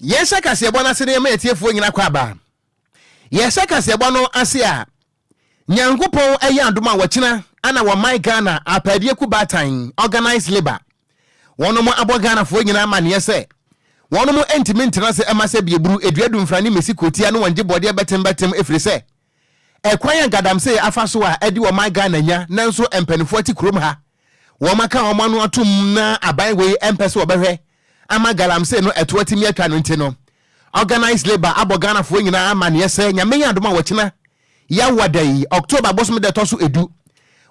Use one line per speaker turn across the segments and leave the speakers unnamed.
Yɛnhyɛ kaseɛbɔ no ase na yɛma atiefoɔ nyina kɔ aba. Yɛhyɛ kaseɛbɔ no ase a, Nyankopɔn ɛyɛ adom a wɔkyena ana wɔman Ghana apaadeɛ ku baatan, organised labour, wɔnom abɔ Ghanafoɔ nyinaa amaneɛ sɛ wɔnom ntumi ntena ase ɛma sɛ bieburu, edua dumfra ne mesi kotia ne wɔn gye bɔdeɛ bɛtem bɛtem ɛfiri sɛ ɛkwan a gadamsey afa so a ɛde ɔman Ghana nya nanso mpaninfoɔ te kurom ha wɔn aka wɔn ano atom na aban wei mpɛ sɛ wɔbɛhwɛ ama galamsey no ɛto atumi atwa no nti no Organised Labour abɔ Ghanafoɔ nyinaa amaneɛ sɛ Nyame yɛ adom a wɔkyena Yawa da yi, October bosome da ɛtɔ so edu,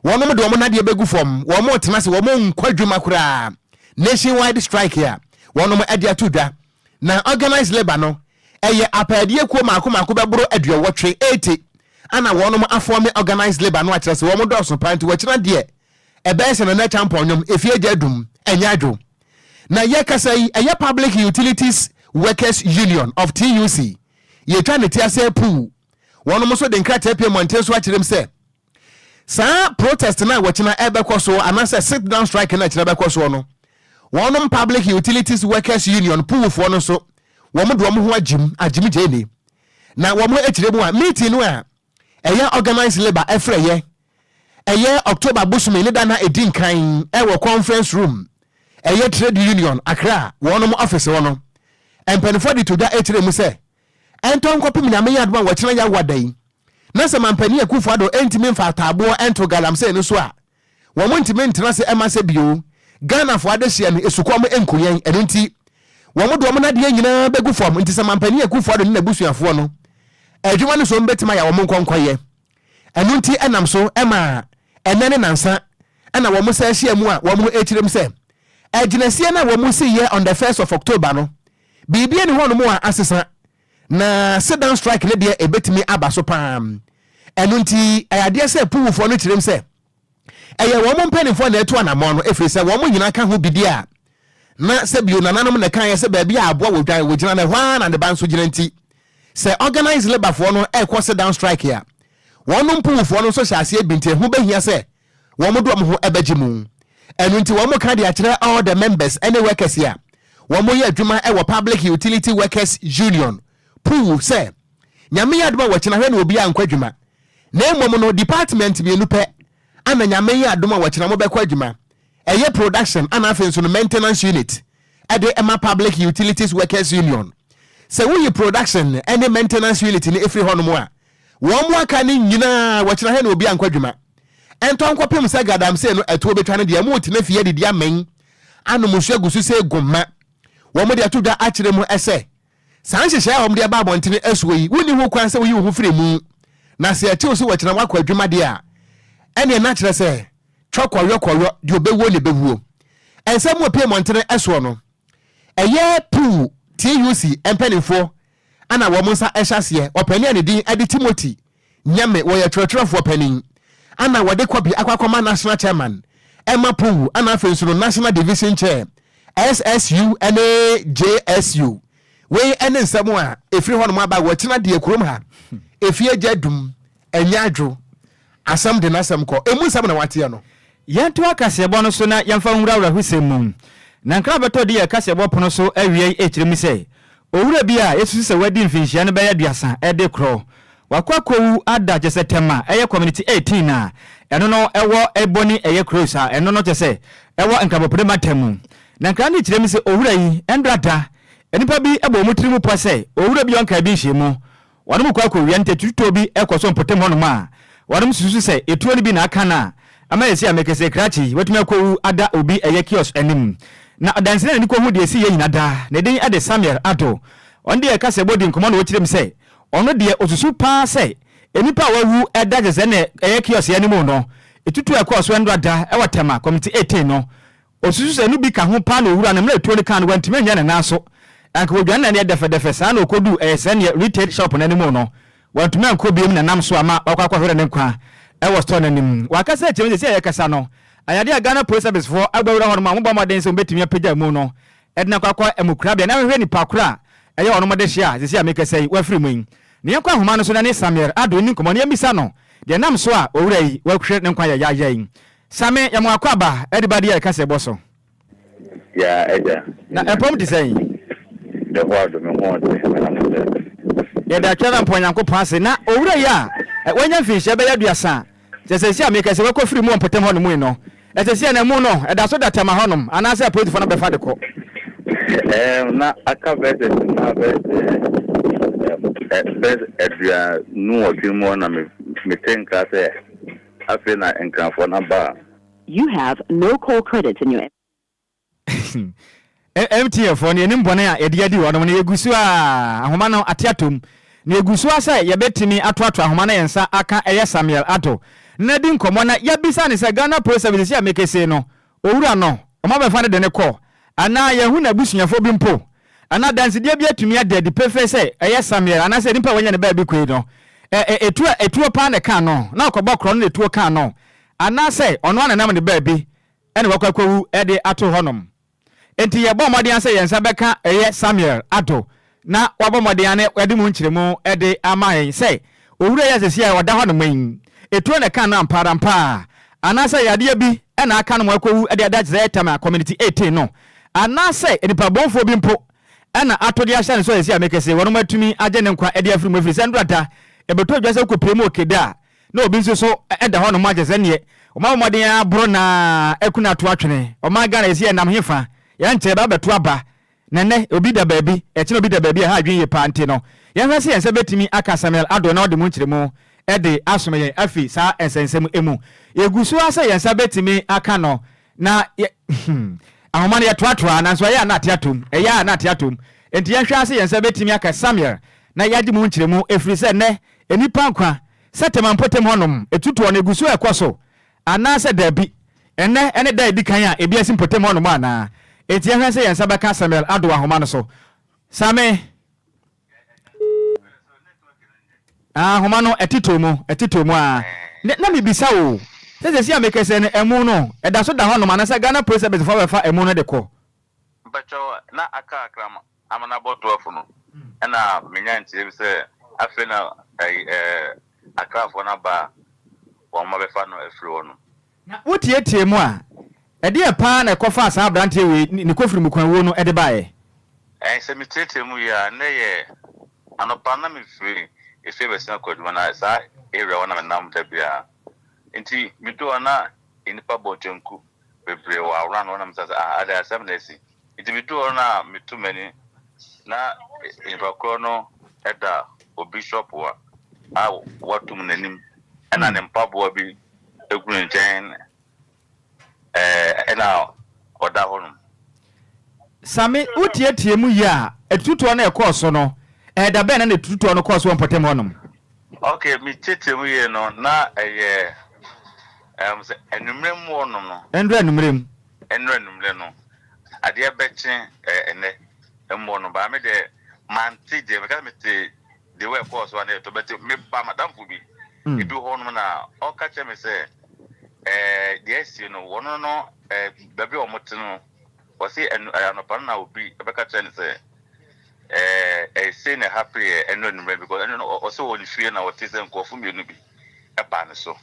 wɔnom de wɔn nnadeɛ bɛgu fam, wɔn retena ase, wɔn nkɔ adwuma koraa, nationwide strike a wɔnom de ato dwa. Na Organised Labour no, ɛyɛ apaadie kuo mako mako bɛboro aduɔwɔtwe, 80, ana wɔnom afɔme Organised Labour no akyerɛ sɛ wɔn dɔɔso paa nti wɔkyena deɛ ɛbɛyɛ sɛ Nana Acheampong nnwom, Efie Agya Adum, ɛnyɛ adwo. Na yɛkasa yi, ɛyɛ Public Utilities Workers Union of TUC, yɛtwa ne ti asɛ puu, Wɔnom nso de nkrataa pue mmɔnten so akyerɛ mu sɛ saa protest no a wɔkyena ɛbɛkɔ soɔ anaasɛ sit down strike no a ɛkyena bɛkɔ soɔ no, wɔnom Public Utilities Workers Union puwufoɔ no nso wɔn de wɔn ho agyim agyim gyeene. Na wɔn akyerɛ mu a meeting no a ɛyɛ Organized Labour ɛfrɛyɛ ɛyɛ October bosome ne da na ɛdi nkan ɛwɔ conference room ɛyɛ Trade Union Accra wɔnom office hɔ no, mpaninfoɔ de to dwa ɛkyerɛ mu sɛ Ɛntɔ nkɔpem Nyame yɛ adom a wɔkyena Yawoa da yi, na sɛ Mampanin Akuffo Addo ntumi mfa ataaboɔ nto galamsey no so a, wɔn ntumi ntena ase mma sɛ bio Ghanafoɔ adehyeɛ no esukɔm nku yɛn, ɛno nti wɔn de wɔn nnadeɛ nyinaa bɛgu fam, nti sɛ Mampanin Akuffo Addo ne n'abusuafoɔ no adwuma no so wɔn bɛtumi ayɛ a wɔn nkɔ nkɔyɛ. Ɛno nti ɛnam so ma ɛnnɛ ne nansa na wɔn san hyia mu a wɔn rekyerɛ mu sɛ agyinasie no a wɔn siiɛ on the first of October no Biribi nni hɔnom a asesa, na sit-down strike no deɛ ɛbɛtumi aba so paa. Ɛno nti, ɛyɛ adeɛ sɛ Puwufoɔ no kyerɛm sɛ ɛyɛ wɔn mpanimfoɔ na ɛtu anammɔn no, ɛfiri sɛ wɔn nyinaa ka ho bi deɛ a, na sɛ bio nananom na ɛkaeɛ sɛ baabi a aboa wɔ dwan wɔgyina no, ɛhɔ ara na ne ba nso gyina nti, sɛ organised labourfoɔ no rekɔ sit-down strike a, wɔn Puwufoɔ no nso hyɛ aseɛ bi nti ɛho bɛhia sɛ wɔn de wɔn ho bɛgye mu. Ɛno nti wɔn ka de akyerɛ all the members ne workers a wɔn yɛ adwuma wɔ Public Utility Workers Union, PUWU, sɛ Nyame yɛ adom a wɔkyena hwɛ na obiara nkɔ adwuma na mmom no department mmienu pɛ ana Nyame yɛ adom a wɔkyena mobɛkɔ adwuma ɛyɛ production ana afei nso no maintenance unit de ma Public Utilities Workers Union. Sɛ woyi production ne maintenance unit no firi hɔnom a, wɔn aka no nyinaa wɔkyena hɛ na obi ankɔ adwuma. Ɛntɔ nkɔpem sɛ galamsey no ɛtoɔ bɛtwa no deɛ, motena fie adidi amɛn anom nsuo agu so sɛ gomma. Wɔn de ato dwa akyerɛ mu sɛ, saa nhyehyɛe a wɔn de aba abɔntene asuo yi, wonni ho kwan sɛ woyi wo ho firi mu. Na sɛ yɛkye wo sɛ wɔkyena woakɔ adwuma deɛ a, ɛneɛ na kyerɛ sɛ Twɔ kɔyɔ kɔyɔ, deɛ ɔbɛwuo na ɛbɛwuo. Nsɛm a ɛpue mmɔntene soɔ no, ɛyɛ Puu TUC mpanimfoɔ na wɔn nsa hyɛ aseɛ. Ɔpanin a ne din de Timothy Nyame, wɔyɛ twerɛtwerɛfoɔ panin, ana wɔde kɔpi akɔ akɔma National Chairman ɛma Puu, ana afei nso no National Division Chair SSU ne JSU. Wei ne nsɛm a ɛfiri hɔnom aba. Wɔkyena deɛ kurom ha, efie gya dum, ɛnyɛ adwo. Asɛm de n'asɛm kɔ. Emu nsɛm na woateɛ no.
Yɛntoa kaseɛbɔ no so na yɛmfa nwura awerɛhosɛm mu. Na nkra a bɛtɔ di yɛn kaseɛbɔ pono so awiei rekyerɛ mu sɛ, owura bi a yesusu sɛ wadi mfinhyia no bɛyɛ 30 de korɔ, wakɔ akowu ada kyerɛ sɛ Tema ɛyɛ Community 18 a ɛno no ɛwɔ Ebony ɛyɛ Cross a ɛno no kyerɛ sɛ ɛwɔ Nkrabopene mantam mu. Na nkra no rekyerɛ mu sɛ owura yi ɛndra da nnipa bi bɔ wɔn tiri mu pɔ sɛ owura bi a ɔnkae bi nhyiamu Wɔnom kɔ akɔwia ntatutɔ bi kɔ so mpɔtam hɔnom a, wɔnom susu sɛ etuo no bi na aka no a ama esi a mekese krakye yi watumi akɔwu ada obi ɛyɛ kiosk anim. Na ɔdanseni a n'ani kɔhu deɛ esiiɛ nyina da, ne din de Samuel Addo. Ɔno deɛ ɛka sɛ bɔdi nkɔmmɔ na ɔkyerɛ mu sɛ ɔno deɛ ɔsusu paa sɛ nnipa a wɔawu da kyesɛ na ɛyɛ kiosk yi anim no, etutuo a ɛkɔɔ so ɛndora da wɔ Tema Community 18 no, Osusu sɛ ɛno bi ka ho paa na owura no mmerɛ tuo no kaa no wantumi annya ne nan so. Anka wɔdwane na ɛneɛ dɛfɛdɛfɛ saa na ɔkɔduu ɛyɛ sɛ neɛ retail shop no anim no wantumi ankɔ biom na nam so ama wakɔ akɔhwere ne nkwa ɛwɔ store no anim. Wakasa akyerɛ mu sɛ seesei a yɛrekasa no ɛyɛ adeɛ a Ghana Police Service foɔ abɔ awura hɔnom a wɔbɔ mmɔden sɛ wɔbɛtumi apagya amu no de no akɔ akɔ amukorabea na ahwehwɛ nipa korɔ a ɛyɛ wɔnom dehye a seesei a merekasa yi wafiri mu yi. Na yɛnkɔ ahoma no so na ne Samuel Addo nni nkɔmmɔ na yɛmmisa no deɛ ɛnam so a owura yi wahwere ne nkwa yɛyayɛ yi. Same, yɛ mo akwaaba de ba deɛ ɛka sɛ bɔ so.
Ya agya.
Na ɛpɔm te sɛn?
Yehowa dɔ me ho ɔden na ne sɛ.
Yɛda Twerampo Nyankopɔn ase na owura yi a wanya mfinhyia bɛyɛ 30, kyerɛ sɛ seesei a meka yi sɛ wakɔ firi mu wɔ mpɔtam hɔnom yi no, ɛsɛ sɛ yɛn amu no ɛda so da Tema hɔnom anaasɛ apolisifoɔ no bɛfa de kɔ.
Ɛɛm, na aka verses na verse verse 28 mu hɔ na me mete nka sɛ afei na Nkranfoɔ no aba a.
You have no call credits in your.
MTN foɔ no yɛnim bɔne a yɛde adi wɔnom no yɛgu so a ahoma no ate atom na yɛgu so a sɛ yɛbɛtumi atoatoa ahoma na yɛn nsa aka ɛyɛ Samuel Addo na adi nkɔmmɔ na yɛabisa no sɛ Ghana Post Service sisi a mekesei no owura no wɔn abɛfa no de no kɔ anaa yɛahu n'abusuafoɔ bi mpo anaa adansedie bi atumi ada adi pefee sɛ ɛyɛ Samuel anaasɛ nipa a wanya ne baabi kɔ yi no ɛ ɛ etuo paa na ɛkaa no na ɔkɔbɔ korɔ no na etuo kaa no anaasɛ ɔno ara na nam ne baabi na wakɔ akɔwu de ato hɔnom. Enti yɛbɔɔ mmɔden ara sɛ yɛn nsa bɛka ɛyɛ Samuel Addo na wabɔ mmɔden ara na wadi mu nkyerɛmu de ama yɛn sɛ owura yi a seesei a ɔda hɔnom yi, etuo na ɛkaa no ampa ara ampa ara anaasɛ yadeɛ bi na aka no ma wakɔwu de ada kyerɛ Tama Community 18 no anaasɛ nnipa bɔnfoɔ bi mpo na ato de ahyɛ no so a seesei a mekese wɔnom atumi agye ne nkwa de afiri mu ɛfiri sɛ nnora da ɛbɛtɔ dwa sɛ wokɔpue mu wɔ Keda a Na obi nso so da hɔ nom a kyerɛ sɛ neɛ wɔn abɔ mmɔden ara aboro no ara aku no ato atwene. Ɔman Ghana yɛsi yɛnam he fa? Yɛnkyɛ yɛbɛba abɛto aba. Na nnɛ obi da baabi, ɛkyena obi da baabi a ɛha adwene yie paa nti no, yɛnhwɛ sɛ yɛn nsa bɛtumi aka Samuel Addo na ɔde mu nkyerɛmu de asom yɛn afi saa nsɛnsɛm mu. Yɛgu so ara sɛ yɛn nsa bɛtumi aka no na yɛ hmm, ahoma no yɛtoatoa nanso ɛyɛ a na ate atom, ɛyɛ a na ate atom. Enti yɛnhwɛ ara sɛ yɛn nsa bɛtumi aka Samuel na yɛagye mu nkyerɛmu ɛfiri sɛ nnɛ Nnipa nkwa, sɛ Tema mpɔtam hɔnom atutoɔ no gu so rekɔ so anaasɛ dabi. Ɛnnɛ ne da a ɛdi kan a ebi asi mpɔtam hɔnom anaa? Enti yɛnhwɛ sɛ yɛn nsa bɛka Samuel Addo ahoma no so. Same. Ah, ahoma no ɛtetoo mu, ɛtetoo mu aa. Na, na mebisa o, sɛ seesei a mekasa yi no, amu no, ɛda so da hɔnom anaasɛ Ghana Police Service foɔ abɛfa amu no de kɔ?
Mpakyɛw, na aka kakra ma ama no abɔ 12 no, ɛna menya nteɛ bi sɛ afei na ɛyi ɛɛ Accrafoɔ no aba a wɔn abɛfa no afiri hɔ nom.
Na wotiatia mu a, ɛdeɛn paa na ɛkɔfaa saa aberanteɛ wei ne kofirimukwawuo no de baeɛ?
Ɛɛ, sɛ metiatia mu yie a, nnɛ yɛ anɔpa no na mefiri efie bɛsen akɔ adwuma na saa area hɔ na menam da biara. Nti meduu hɔ na nnipa bɔ kyenku bebree wɔ around hɔ na mesa sɛ ah adɛn asɛm na asi. Nti meduu hɔ no na meto m'ani na nnipa korɔ no da obi shop a a watom n'anim ɛna ne mpaboa bi gu ne nkyɛn ɛna ɔda hɔ nom.
Same, wotiatia mu yie a, atututoɔ no a ɛkɔɔ so no, ɛyɛ da bɛn na na atututoɔ no kɔɔ so wɔ mpɔtam hɔnom?
Ok, metiatia mu yie no, na ɛyɛ ɛm sɛ anwummerɛ mu hɔnom no.
Ɛnora anwummerɛ mu.
Ɛnora anwummerɛ no, adeɛ bɛkye ɛnɛ mu hɔ no, baa me deɛ mante deɛ, meka sɛ mete the way ɛkɔɔ so a na ɛtɔ, but meba m'adamfo bi, ebi hɔ nom na ɔka kyerɛ me sɛ ɛɛ deɛ asie no, wɔn no ɛɛ baabi a wɔte no, Ɔse ɛno ɛyɛ anɔpa no na obi bɛka kyerɛ no sɛ ɛɛ ɛyɛ sei na ɛhappen yɛ ɛno anummerɛ because ɛno no ɔse wɔ ne fie na ɔte sɛ nkurɔfo mmienu bi ɛbaa ne so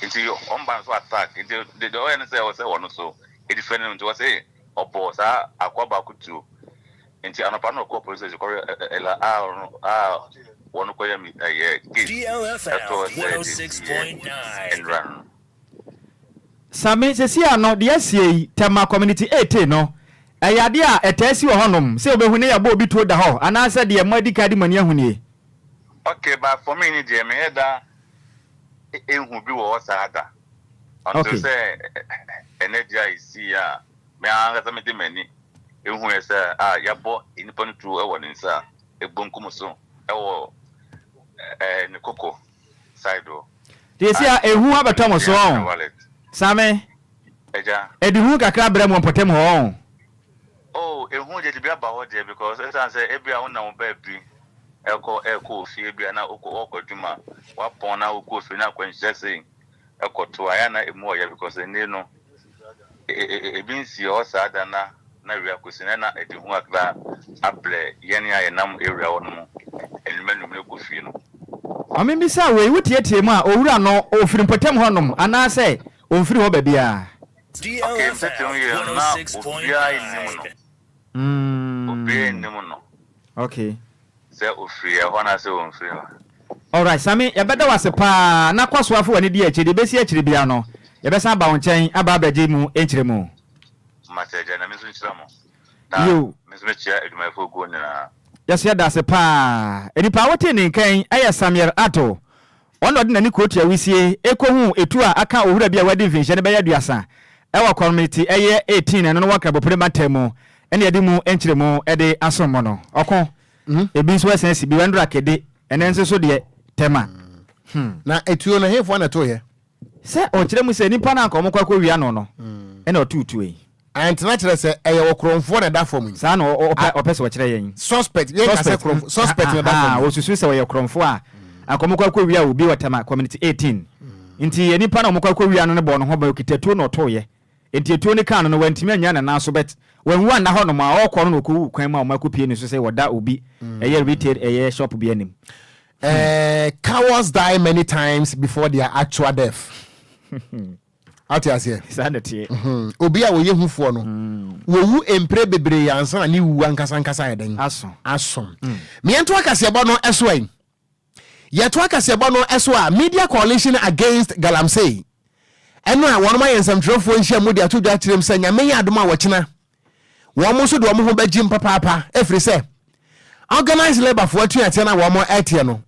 nti wɔn ba ne so attack nti deɛ ɔyɛ no sɛ ɔsɛ ɔno so ɛdifɛn no nti ɔse ɔbɔ saa akoa baako tuo nti anɔpa no ɔkɔɔ police station kɔhwɛ ɛla a ɔno a wɔn kɔyɛ mi ɛyɛ case ɛtɔ sɛ deɛ ɛsi yɛ ɛnura no.
Same, seesei a no, deɛ asie yi, Tema Community 80 no, ɛyɛ adeɛ a ɛtaa si wɔ hɔnom, sɛ wobɛhu na yɛabɔ obi tuo da hɔ, anaasɛ deɛ moadi kan de mo ani ahu nie?
Okay, but for me ne deɛ, menyɛ da nhu bi wɔ hɔ saa da, until
Okay.
sɛ ɛnɛ deɛ a ɛsii a, me ankasa mede m'ani huiɛ sɛ ah, yɛabɔ nnipa no tuo wɔ ne nsa bonkum so wɔ eh, ne koko. side hɔ.
Deɛ esi a ehu abɛtɔ mo so ɔn. Same.
Agya.
Ɛde hu kakra brɛ mo mpɔtam hɔ ɔn.
Oh ehu deɛ de bi aba hɔ deɛ because ɛsan sɛ ebi a wonam wo baabi ɛkɔ ɛkɔ ofie ebi a na wokɔ wɔkɔ adwuma wapɔn na wokɔ ofie na akwanhyia sei ɛkɔto a ɛyɛ a na emu ɔya because ɛnne no Ebi nsii hɔ saa da na na wia kosi na na ɛde hu kakra abrɛ yɛn a yɛnam area hɔ nom anwummerɛ anwummerɛ kɔ fie no.
Ma mimmisa wei, Woteɛteɛ mu a, owura no, ofiri mpɔtam hɔnom anaasɛ omfiri hɔ baabiara?
Okay, nteteɛ mu yie no, na obiara nnim no. Obiara nnim no.
Okay.
Sɛ ofiri ɛhɔ anaasɛ ɔmfiri hɔ.
Alright Sammy, yɛbɛda wo ase paa na kɔ so ara fa w'ani di akyire, deɛ ɛbɛsi akyire biara no, yɛbɛsan aba wo nkyɛn aba abɛgye mu nkyerɛmu.
Mate Agya, Nyame nso nhyira mo. Na
Yiw.
me nso mekyia adwumayɛfoɔ kuo nyinaa.
Yɛso yɛda ase paa. Nipa a wotee ne nka yi yɛ Samuel Addo. Ɔno na ɔde n'ani kɔɔ wisie kɔhuu etuo a aka owura bi a wadi mfinhyia no bɛyɛ 30 wɔ Kɔmiti ɛyɛ 18 ɛno no wɔ Nkrabopre mantam mu ɛna yɛde mu nkyerɛmu de asom mo no. Ɔko, ebi nso asan asi bi, Wɛndra Kede, ɛnɛ nso so deɛ Tema.
Na etuo no hefoɔ na ɛtoeɛ?
Sɛ ɔkyerɛ mu sɛ nipa no a anka wɔkɔ akɔwia no no na ɔtoo tuo yi.
Antena kyerɛ sɛ ɛyɛ ɔkorɔmfoɔ na ɛda fam yi.
Saa na ɔpɛ sɛ ɔkyerɛ yɛn.
Suspect, yɛnka sɛ korɔmfoɔ, suspect na ɛda fam yi.
Ɔsusu sɛ ɔyɛ korɔmfoɔ a anka wɔkɔ akɔwia obi wɔ Tema Community 18. Nti nipa no a wɔkɔ akɔwia no no bɔɔ ne ho ban, ɔkita tuo na ɔtooeɛ. Nti etuo no kaa no no, wantumi annyina ne nan so but wanwu anna hɔ nom a, ɔrekɔ no na ɔkɔwuu kwan mu a wɔakɔpie ne so sɛ ɔda obi ɛyɛ retail ɛyɛ shop bi anim.
Cowards die many times before their actual death. Ate aseɛ?
Saa na ɛteɛ.
Obi a ɔyɛ hufoɔ no, wɔwu mprɛ bebree ansa na ne wu ankasa ankasa ayɛ dɛn?
Aso.
Aso. Meɛnto akaseɛbɔ no so ɛ. Yɛto akaseɛbɔ no so a, Media Coalition Against Galamsey ɛno a wɔnom ayɛ nsɛmtwerɛfoɔ nhyiamu de ato dwa akyerɛ mu sɛ Nyame yɛ adom a wɔkyena wɔn nso de wɔn ho bɛgyim papaapa ɛfiri sɛ Organised Labour foɔ atuateɛ no a wɔn ɛteɛ no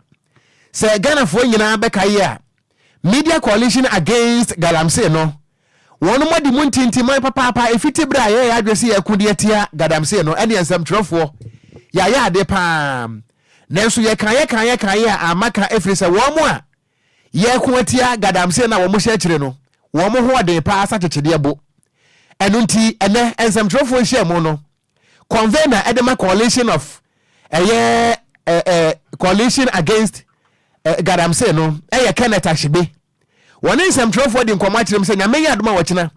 sɛ Ghanafoɔ nyinaa bɛka yie a Media Coalition Against Galamsey no, wɔnom adi mu ntintiman papaapa ɛfiti berɛ a yɛyɛ adwene sɛ yɛreko de atia Gadamsey no, ɛneɛ nsɛmtwerɛfoɔ yɛayɛ ade paa nanso yɛkaeɛ kaeɛ kaeɛ a amma ka ɛfiri sɛ wɔn a yɛreko atia Gadamsey no a wɔn hyɛ akyire no wɔn ho ɔden paa sa kyekyedeɛ bo. Ɛno nti ɛnɛ nsɛmtwerɛfoɔ nhyiamu no convener ɛde ma coalition of ɛyɛ ɛ coalition against ɛ galamsey no ɛyɛ Kenneth Ahyebe wɔne nsɛmtwerɛfoɔ di nkɔmmɔ akyerɛ mu sɛ nyame yɛ adom a wɔkyena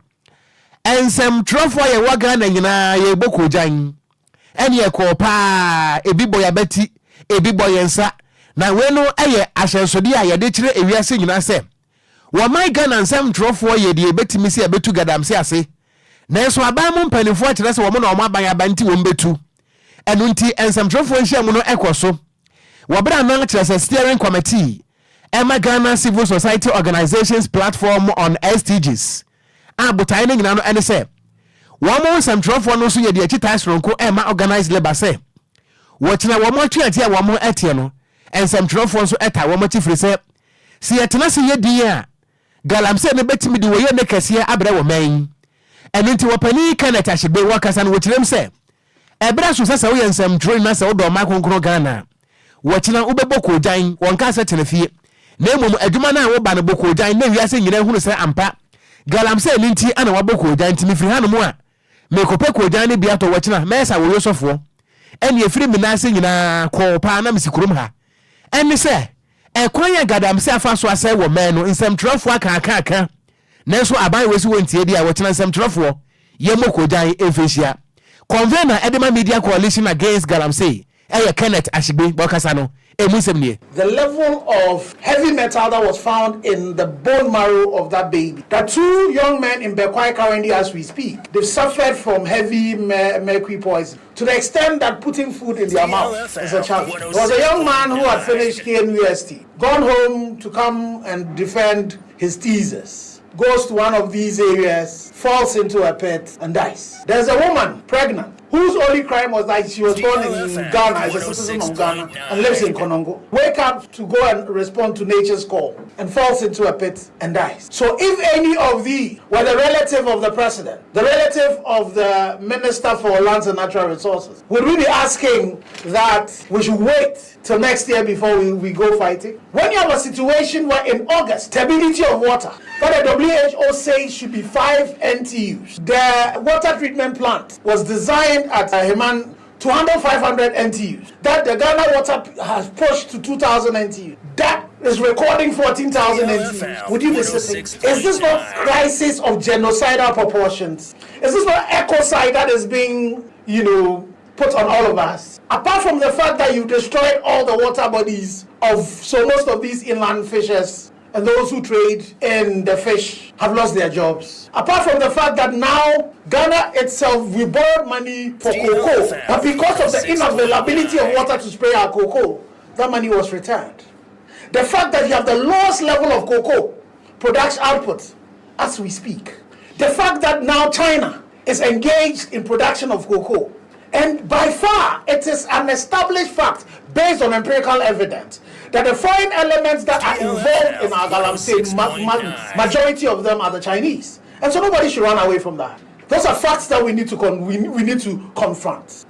nsɛmtwerɛfoɔ a yɛwɔ Ghana nyinaa yɛbɔ koogyan ɛne ɛkɔɔ paa ebi bɔ yɛabati ebi bɔ yɛn nsa na wei no ɛyɛ ahyɛnsodeɛ a yɛde kyerɛ ewiase nyinaa sɛ Wɔman Ghana nsɛmtwerɛfoɔ yɛ deɛ ɛbɛtumi sɛ yɛbɛtu gadamsey ase, nanso aban mu mpaninfoɔ kyerɛ sɛ wɔn na wɔn aban aba nti wɔn bɛtu. Ɛno nti nsɛmtwerɛfoɔ nhyiamu no kɔ so wɔ berɛ a na kyerɛ sɛ Steering Committee ɛma Ghana Civil Society Organisations Platform on SDGs a botaeɛ no nyinaa no ɛne sɛ wɔn nsɛmtwerɛfoɔ no nso yɛ deɛ akyitae soronko ɛma Organised Labour sɛ wɔkyena wɔn atuateɛ a wɔn ɛteɛ no nsɛmtwerɛfoɔ nso ɛtaa wɔn akyi firi sɛ Sɛ yɛtena ase yɛ dinn a, galamsey no bɛtumi de wɔyɛ nne kɛseɛ abrɛ wɔ man yi. Ɛno nti Wɔpanin Kenneth Ahyegbe wɔkasa no wɔkyerɛm sɛ, ɛberɛ aso sɛ sɛ woyɛ nsɛmtwerɛni na sɛ wodɔ ɔman kronkron Ghana a, wɔkyena wobɛbɔ koogyan, wɔnkaa sɛ tena fie, na mmom adwuma no a woba no bɔ koogyan na wiase nyinaa hunu sɛ ampa galamsey no nti na wabɔ koogyan nti mefiri hanom a Merekɔpɛ koogyan no bi atɔ wɔ kyena, mɛyɛ sɛ awoyo sɔfoɔ. Ɛnneɛ ɛfiri me nan ase nyinaa kɔɔ paa na mesi kurom ha. Ɛne sɛ, ɛkwan a Gadamsey afa so asɛe wɔ mɛn no, nsɛmtwerɛfoɔ aka aka aka, nanso aban wei so wɔntie deɛ a wɔkyena nsɛmtwerɛfoɔ yɛmmɔ koogyan mfa nhyia. Convener de ma Media Coalition Against Galamsey yɛ Kenneth Ashigbe, ɔkasa no, ɛmu nsɛm nie.
The level of heavy metal that was found in the bone marrow of that baby. There are two young men in Bekwai currently as we speak. They've suffered from heavy mercury poison to the extent that putting food in their mouth is a challenge. There was a young man who had finished KNUST, gone home to come and defend his thesis goes to one of these areas, falls into a pit, and dies. There's a woman pregnant whose only crime was that she was born in Ghana, is a citizen of Ghana, and lives in Konongo. Wake up to go and respond to nature's call and falls into a pit and dies. So if any of these were the relative of the president, the relative of the minister for lands and natural resources, would we be asking that we should wait till next year before we, we go fighting? When you have a situation where in August, turbidity of water, what the WHO says should be 5 NTUs. The water treatment plant was designed at Heman to handle 500 NTUs. That the Ghana Water has pushed to 2,000 NTUs. That is recording 14,000 NTUs. Would you be sitting? Is this not crisis of genocidal proportions? Is this not ecocide that is being, you know, put on all of us? Apart from the fact that you destroyed all the water bodies of so most of these inland fishes and those who trade in the fish have lost their jobs. Apart from the fact that now Ghana itself, we borrowed money for cocoa, but because of the inavailability of water to spray our cocoa, that money was returned. The fact that you have the lowest level of cocoa production output as we speak. The fact that now China is engaged in production of cocoa. And by far, it is an established fact based on empirical evidence that the foreign elements that are involved in our galamsey, majority of them are the Chinese. And so nobody should run away from that. Those are facts that we need to confront.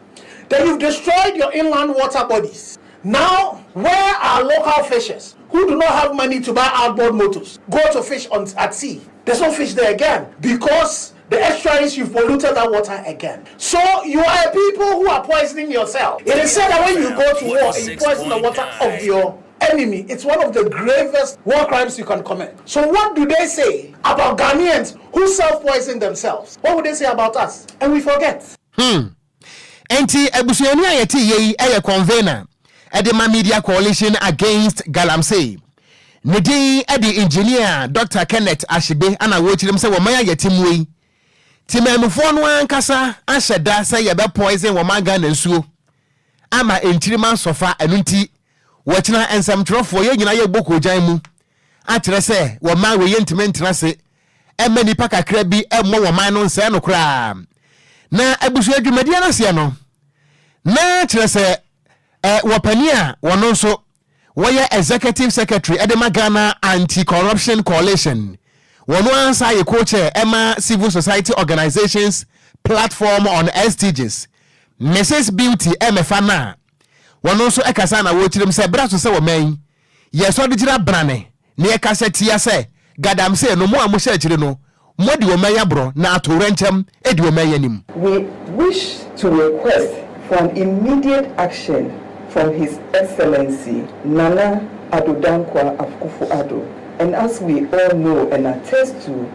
Then you've destroyed your inland water bodies. Now, where are local fishers who do not have money to buy outboard motors go to fish at sea? There's no fish there again because the estuaries, you've polluted that water again. So you are a people who are poisoning yourself. It is said that when you go to war and you poison the water of your enemy, it's one of the gravest war crimes you can commit. So what do they say about Ghanaians who self-poison themselves? What would they say about us? And we forget.
Enti abusuani a yɛte yie yi yɛ convener ɛde ma Media Coalition Against Galamsey. Ne din de Engineer Dr Kenneth Ashigbey. Ana wɔkyerɛ mu sɛ wɔman a yɛte mu yi, timamufoɔ no ankasa ahyɛ da sɛ yɛbɛ poison wɔman Ghana nsuo ama nkyirima nsɔfa. Ɛno nti wɔkyena nsɛmtwerɛfoɔ yɛn nyinaa yɛbɔ kɔgyan mu akyerɛ sɛ wɔman wei yɛntumi ntena ase ɛma nipa kakra bi ɛmmɔ wɔman no nsɛɛ no koraa. Na abusua dwumadie no aseɛ no na kyerɛ sɛ wɔpani a wɔno nso wɔyɛ executive secretary ɛde ma Ghana Anti-Corruption Coalition, wɔno ansa yɛ co-chair ɛma Civil Society Organizations Platform on SDGs, Mrs Beauty Ɛmɛfa no a wɔno nso ɛkasa na wɔkyerɛ mu sɛ berɛ so sɛ wɔman yi yɛsɔ de gyina brane na yɛkasa tia sɛ galamsey no, mo a mohyɛ akyire no, mode wɔman yi aborɔ na atowerɛnkyɛm di wɔman yi anim.
We wish to request for an immediate action from His Excellency Nana Addo Dankwa Akufo-Addo. And as we all know and attest to,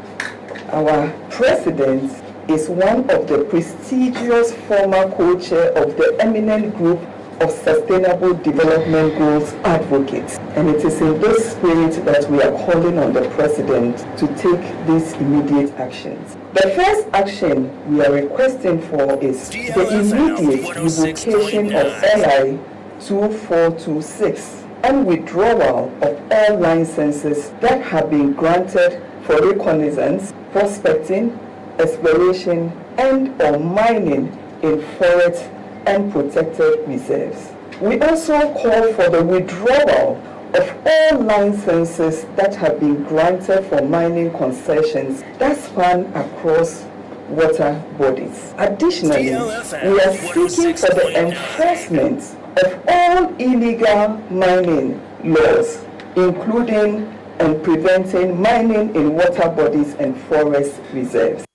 our president is one of the prestigious former co-chair of the eminent group of Sustainable Development Goals advocates. And it is in this spirit that we are calling on the president to take these immediate actions. The first action we are requesting for is the immediate revocation of LI 2426 and withdrawal of all licenses that have been granted for reconnaissance, prospecting, exploration, and or mining in forests and protected reserves. We also call for the withdrawal of all licenses that have been granted for mining concessions that span across water bodies. Additionally, we are seeking for the enforcement of all illegal mining laws, including and preventing mining in water bodies and forest reserves.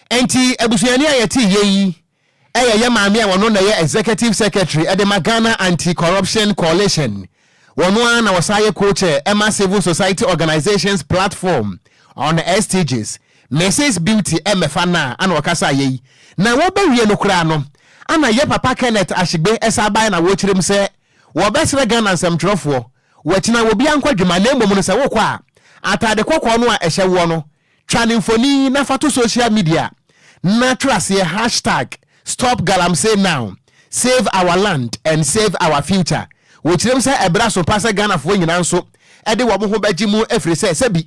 Enti abusuani a yɛte yie yi ɛyɛ yɛ maame a wɔno na yɛ executive secretary ɛde ma Ghana Anti-Corruption Coalition. Wɔno ara na wɔsa yɛ co-chair ɛma Civil Society Organizations Platform on SDGs, Mrs Beauty Ɛmɛfa no a ana wɔkasa yɛ yi. Na wɔbɛwie no koraa no, ana yɛ papa Kenneth Ashigbey ɛsa aban na wɔkyerɛ mu sɛ wɔbɛsrɛ Ghana nsɛmtwerɛfoɔ wɔkyina wɔbi ankɔ dwuma, na mmom no sɛ wokɔ a, atade kɔkɔɔ no a ɛhyɛ woɔ no, twa ne mfoni na fa to social media na twerɛ aseɛ #StopGalamseyNow, save our land and save our future. Wɔkyerɛm sɛ ɛberɛ so pa sɛ Ghanafoɔ nyinaa nso ɛde wɔn ho bɛgye mu, ɛfiri sɛ sɛbi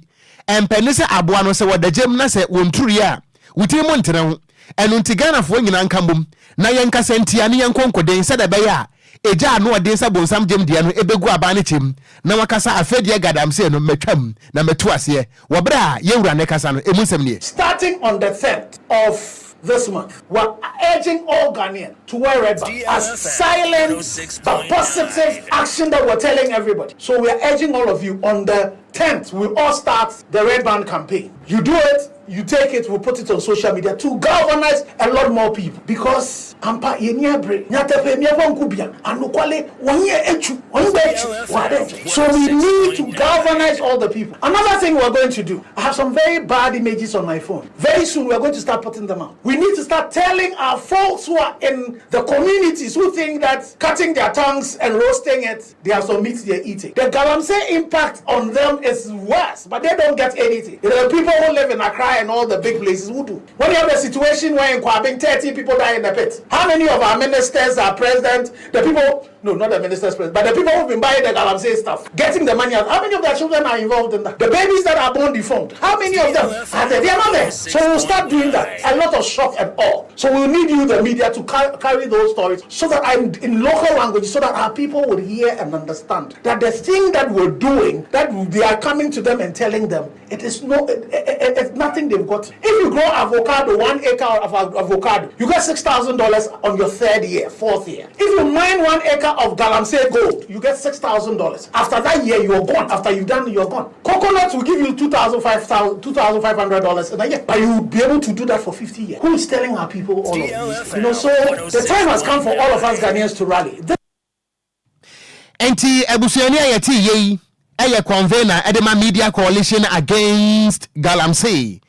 ɛmpɛni sɛ aboa no sɛ wɔda gyam na sɛ wɔnturiɛ a wotiri mu ntene ho. Ɛno nti Ghanafoɔ nyinaa nka mbom na yɛnkasa ntia ne yɛnkɔ nkoden sɛdeɛ ɛbɛyɛ a ɛgya ano ɔden sɛ bonsam gyem deɛ no ɛbɛgu aban no kyɛm na wakasa afɛdeɛ galamsey no mɛtwam na mɛtu aseɛ. Wɔ berɛ a yɛwura ne kasa no, ɛmu nsɛm nie.
Starting on the 10th of this month, we're urging all Ghanaians to wear red band as silent but positive action that we're telling everybody. So we are urging all of you, on the 10th, we all start the red band campaign. You do it, you You take it, we'll put it on social media to galvanize a lot more people. Because ampa yɛni abere nyatɛpɛ miɛfɔ nkubia anukwale wɔnyɛ etu wɔnyɛ etu wɔade. So we need to galvanize all the people. Another thing we're going to do, I have some very bad images on my phone. Very soon we're going to start putting them out. We need to start telling our folks who are in the communities, who think that cutting their tongues and roasting it, they have some meat they're eating. The galamsey impact on them is worse, but they don't get anything. The people who live in Accra and all the big places who do. When you have a situation where in Kwabeng 30 people die in the pit, how many of our ministers, our president, the people, no, not the ministers, but the people who've been buying the galamsey stuff, getting the money out, how many of their children are involved in that? The babies that are born deformed, how many of them are there? They are not there. So we'll start doing that. A lot of shock and awe. So we'll need you, the media, to carry those stories so that I'm in local language, so that our people would hear and understand that the thing that we're doing, that they are coming to them and telling them, it is no, it's nothing they've got. If you grow avocado, 1 acre of avocado, you get $6,000 on your third year, fourth year. If you mine 1 acre of galamsey gold, you get $6,000. After that year, you're gone. After you've done, you're gone. Coconuts will give you $2,500 in a year, but you'll be able to do that for 50 years. Who is telling our people all of this? So the time has come for all of us Ghanaians to rally.
Nti abusuani a yɛte yie yi ɛyɛ convener ɛde ma Media Coalition Against Galamsey.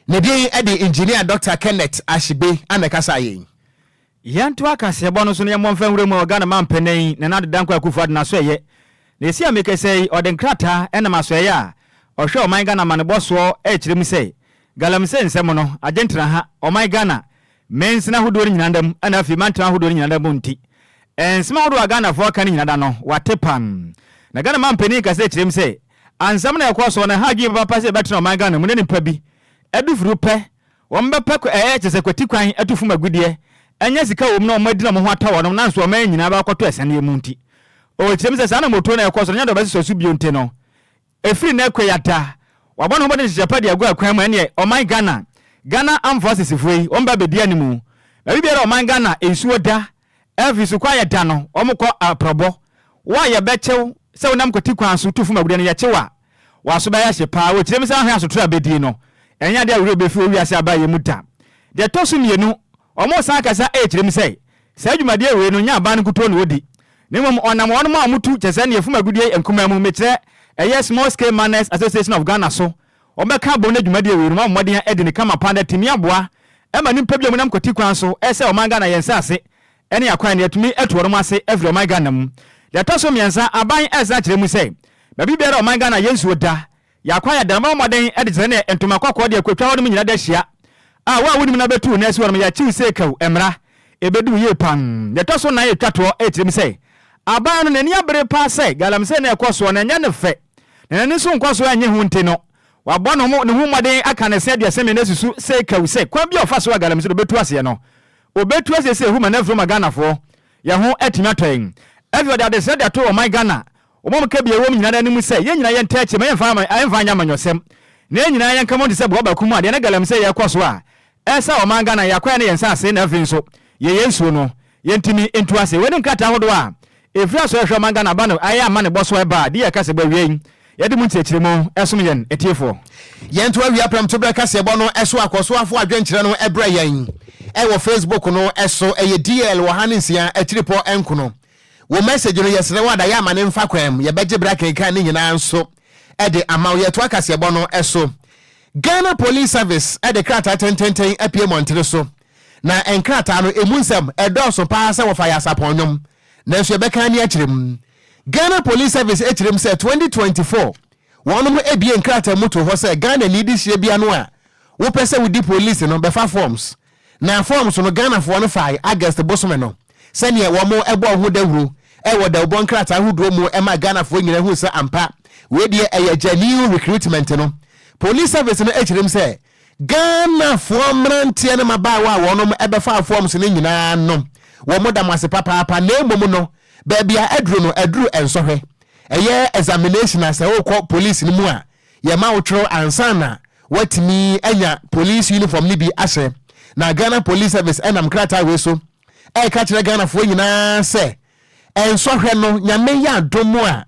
Ne din ɛde Engineer Dr Kenneth Ashigbey ana kasa yɛn.
Yɛnto akaseɛbɔ no so no, yɛmmɔ mfa nwura mu a Ɔghana ma mpanin Nana Addo Dankwa Akufo Addo naso ɛyɛ na ɛsi a mekɛsɛ yi, ɔde nkrataa ɛnam asɔeɛ a ɔhwɛ ɔman Ghana ma ne bɔ soɔ ɛkyerɛ mu sɛ galamsey nsɛm no agye ntena ha ɔman Ghana mansini ahodoɔ no nyinaa dam, ɛna afei mantam ahodoɔ no nyinaa dam. Nti nsɛm ahodoɔ a Ghanafoɔ ka no nyinaa da no wate pam, na Ghana ma mpanin kasa kyerɛ mu sɛ ansɛm na ɛkɔ soɔ no ha adwene papa sɛ ɛbɛtena ɔman Ghana mu ne nipa bi adu furu pɛ wɔn bɛpɛ ɛyɛ kyɛ sɛ kwati kwan atu fam agudeɛ ɛnyɛ sika wɔ mu na ɔmo adi na ɔmo ho atɔ wɔn, nanso ɔmo nyinaa bɛkɔtɔ ɛsɛneɛ mu. Nti ɔkyerɛ mu sɛ saa na moto na ɛkɔ so no nyɛ dɛ ɔbɛsesɔ so bio. Nti no ɛfiri na ɛkɔ yata wabɔ ne ho bɔde nhyehyɛ pa de agu akwan mu. Ɛneɛ ɔman Ghana Armed Forces foɔ yi, wɔn ba bɛdi animu baabi biara ɔman Ghana nsuo da ɛfi so kɔ ayɛ da no, wɔn kɔ aprɔbɔ wɔn a yɛbɛkyɛw sɛ wɔnam kɔti kwan so tu fam agudeɛ no, yɛkyew a wɔaso bɛyɛ hye paa. Wɔkyerɛ mu sɛ ahwɛ asotoro a bɛdie no ɛnyɛ adeɛ a wura bɛfi owiase aba yɛ mu da. Deɛ ɛtɔ so mmienu, ɔmo san kasa ɛkyerɛ mu sɛ saa dwumadeɛ wei no nyɛ aban no nkutuo na wɔdi, na mmom ɔnam wɔn a wɔtu kyɛ sɛ neɛ fum agudie nkumaa mu, mekyerɛ ɛyɛ Small Scale Miners Association of Ghana so, wɔbɛka abom no dwumadeɛ wei no ma mmɔden adi ne kama paa na atumi aboa ɛma nipa bi a wɔnam kɔti kwan so ɛsɛ ɔman Ghana yɛn nsa ase ɛne akwan ne atumi atu wɔn ase afiri ɔman Ghana mu. Deɛ ɛtɔ so mmiɛnsa, aban ɛsan kyerɛ mu sɛ baabi biara ɔman Ghana yɛn nsuo da yɛakwan yɛ danaba mmɔden ɛde kyerɛ ne ntoma kɔkɔɔ deɛ kotwa hɔ nom nyinaa da hyia a wo a wonim na bɛtu na asi hɔ nom, yɛakyiw sɛ kaw mmara ɛbɛdu yie pam. Deɛ ɛtɔ so nan yɛtwa toɔ, ɛkyerɛ mu sɛ aban no n'ani abere paa sɛ galamsey na ɛkɔ soɔ na ɛnyɛ ne fɛ na n'ani nso nkɔ so ɛnyɛ ho. Nti no wabɔ ne ho mmɔden aka ne sɛ aduasa mmienu asusu sɛ kaw sɛ kwan bi a ɔfa so a galamsey no ɔbɛtu aseɛ no, ɔbɛtu aseɛ sɛ ehu ma n'afuro ma Ghanafoɔ yɛn ho atumi atɔ yɛn. Afei ɔde adesrɛ de ato ɔman Ghana wɔn mu ka bi ɛwɔ mu nyinaa anim sɛ yɛn nyinaa yɛn akyi ma yɛmfa nyɛ amanyɔsɛm na yɛn nyinaa yɛnka mu te sɛ boa baako mu a deɛ ne galamsey yɛkɔ so a ɛsɛ ɔman Ghana yɛakɔɛ ne yɛn nsa ase, na afei nso yɛyɛ nsuo no yɛntumi ntu ase. Wɔne nkrataa ahodoɔ a ɛfiri aso ɛhwɛ ɔman Ghana ba no ayɛ ama ne bɔ so ɛba a de yɛ kasa bɔ awie yi, yɛde mu nkyerɛkyerɛ mu ɛsom yɛn atiefoɔ.
Yɛnto awia prɛmto berɛ kaseɛbɔ no ɛso akɔsoafo adwenkyerɛ no ɛbrɛ yɛn ɛwɔ Facebook no ɛso. Ɛyɛ DL wɔ ha ne nsia akyiripɔ ɛnkono. Wo message no, yɛsrɛ wo adayɛ ama ne mfa kwan mu, yɛbɛgye berɛ akenkan ne nyinaa nso ɛde ama wo. Yɛto akaseɛbɔ no ɛso. Ghana Police Service ɛde krataa tententen apie mmɔntere so, na nkrataa no emu nsɛm ɛdɔɔso paa sɛ wɔfa yɛ asapɔn nnwom, nanso yɛbɛka ne akyerɛ mu. Ghana Police Service akyerɛ mu sɛ 2024 wɔnom ebie nkrataa mu to hɔ sɛ Ghana ni di hyia bia no a wopɛ sɛ wodi police no bɛfa forms, na forms no Ghanafoɔ no fae August bosome no sɛneɛ wɔn ɛbɔ ho dawuro ɛwɔ dawubɔ nkrataa ahodoɔ mu ɛma Ghanafoɔ nyinaa hu sɛ ampa wei deɛ ɛyɛ genuine recruitment no. Police Service no akyerɛ mu sɛ Ghanafoɔ mmeranteɛ no mmabaawa a wɔnom ɛbɛfa forms no nyinaa no, wɔn da mo ase papaapa, na mmom no baabi a aduru no aduru nsɔhwɛ, ɛyɛ examination a sɛ wokɔ police no mu a yɛma wo twerɛ ansa na watumi anya police uniform no bi ahyɛ. Na Ghana Police Service ɛnam krataa wei so ɛreka kyerɛ Ghanafoɔ nyinaa sɛ ɛnsɔhwɛ no, Nyame yɛ adom a,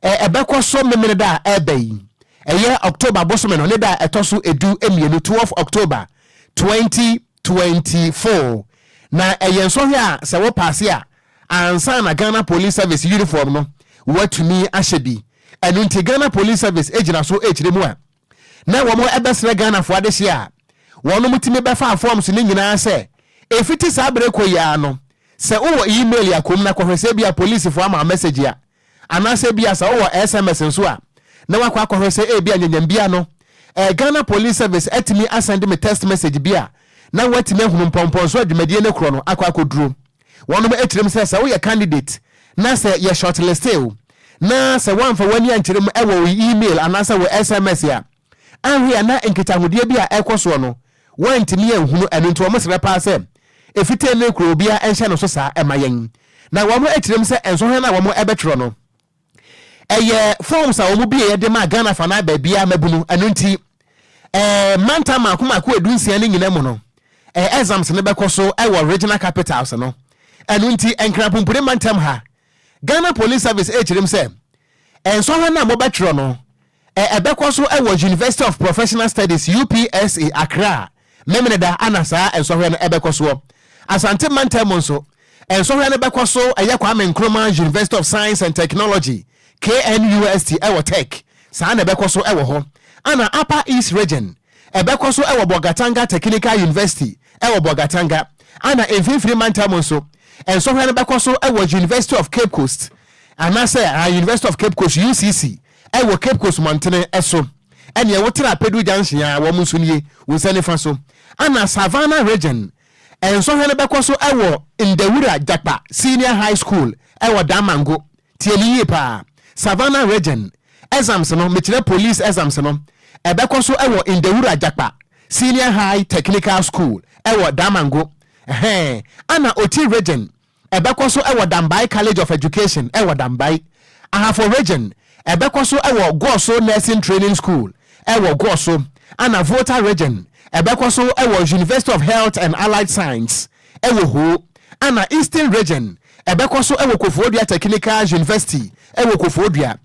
ɛbɛkɔ so Memene da a ɛbɛ yi. Ɛyɛ October bosome no ne da a ɛtɔ so 12, 12 October 2024. Na ɛyɛ nsɔhwɛ a sɛ wo pass a, ansa na Ghana Police Service uniform no woatumi ahyɛ bi. Ɛno nti Ghana Police Service gyina so rekyerɛ mu a na wɔn bɛsrɛ Ghanafoɔ adehyeɛ a wɔnom tumi bɛfaa forms no nyinaa sɛ ɛfiti saa berɛ kɔ yi ara no, sɛ wowɔ email a kɔm na kɔhwɛ sɛ ebia polisifoɔ ama wo message a, anaasɛ ebia sɛ wowɔ SMS nso a na woakɔ akɔhwɛ sɛ ebia nyanyambia no eh, Ghana Police Service atumi asɛnde me text message bi a na woatumi ahunu mpɔmpɔnso a dwumadie no korɔ no akɔ akɔduro. Wɔnom kyerɛ mu sɛ sɛ woyɛ candidate na sɛ yɛ shortliste wo na sɛ woamfa w'ani ankyerɛ mu wɔ wo email anaasɛ wo SMS a, anhwɛ a na nkitahodeɛ bi a ɛrekɔ soɔ no woantumi anhunu, ɛno nti wɔsrɛ paa sɛ ɛfiti ɛnnɛ rekɔ obiara nhyɛ no so saa ɛma yɛn. Na wɔn kyerɛ mu sɛ nsɔhwɛ no a wɔn bɛtwerɛ no ɛyɛ forms a wɔn bieɛ de maa Ghana fa no baabiara mmabunu, ɛno nti ɛɛ mantam mako mako 16 no nyina mu no ɛɛ exams no bɛkɔ so ɛwɔ regional capitals no. Ɛno nti Nkran-Pumpuni mantam ha Ghana Police Service ɛrekyerɛ mu sɛ nsɔhwɛ no a mobɛtwerɛ no Ɛbɛkɔ so wɔ University of Professional Studies, UPSA, Accra, Memeneda na saa nsɔhwɛ no bɛkɔ soɔ. Asante mantam mu nso, nsɔhwɛ no bɛkɔ so ɛyɛ Kwame Nkrumah University of Science and Technology, KNUST, wɔ Tech, saa na ɛbɛkɔ so wɔ hɔ. Ɛna Upper East Region, ɛbɛkɔ so wɔ Bolgatanga Technical University wɔ Bolgatanga. Ɛna Mfimfini mantam mu nso, nsɔhwɛ no bɛkɔ so wɔ University of Cape Coast anaasɛ University of Cape Coast, UCC, Ɛwɔ Cape Coast mmɔntene so. Ɛneɛ wo tra Pedu junction a wɔn nso nie, wo nsa nifa so. Ana Savannah Region nsɔhwɛ no bɛkɔ so ɛwɔ Ndawura Jakpa Senior High School ɛwɔ Damango. Tie me yie paa. Savannah Region exams no, mekyerɛ police exams no, ɛbɛkɔ so ɛwɔ Ndawura Jakpa Senior High Technical School ɛwɔ Damango. Ɛhɛn. Ana Oti Region Ɛbɛkɔ so wɔ Dambai College of Education wɔ Dambai, Ahafo Region. Ɛbɛkɔ so wɔ Goaso Nursing Training School wɔ Goaso, ɛna Volta Region. Ɛbɛkɔ so wɔ University of Health and Allied Science wɔ Ho, ɛna Eastern Region. Ɛbɛkɔ so wɔ Koforidua Technical University wɔ Koforidua.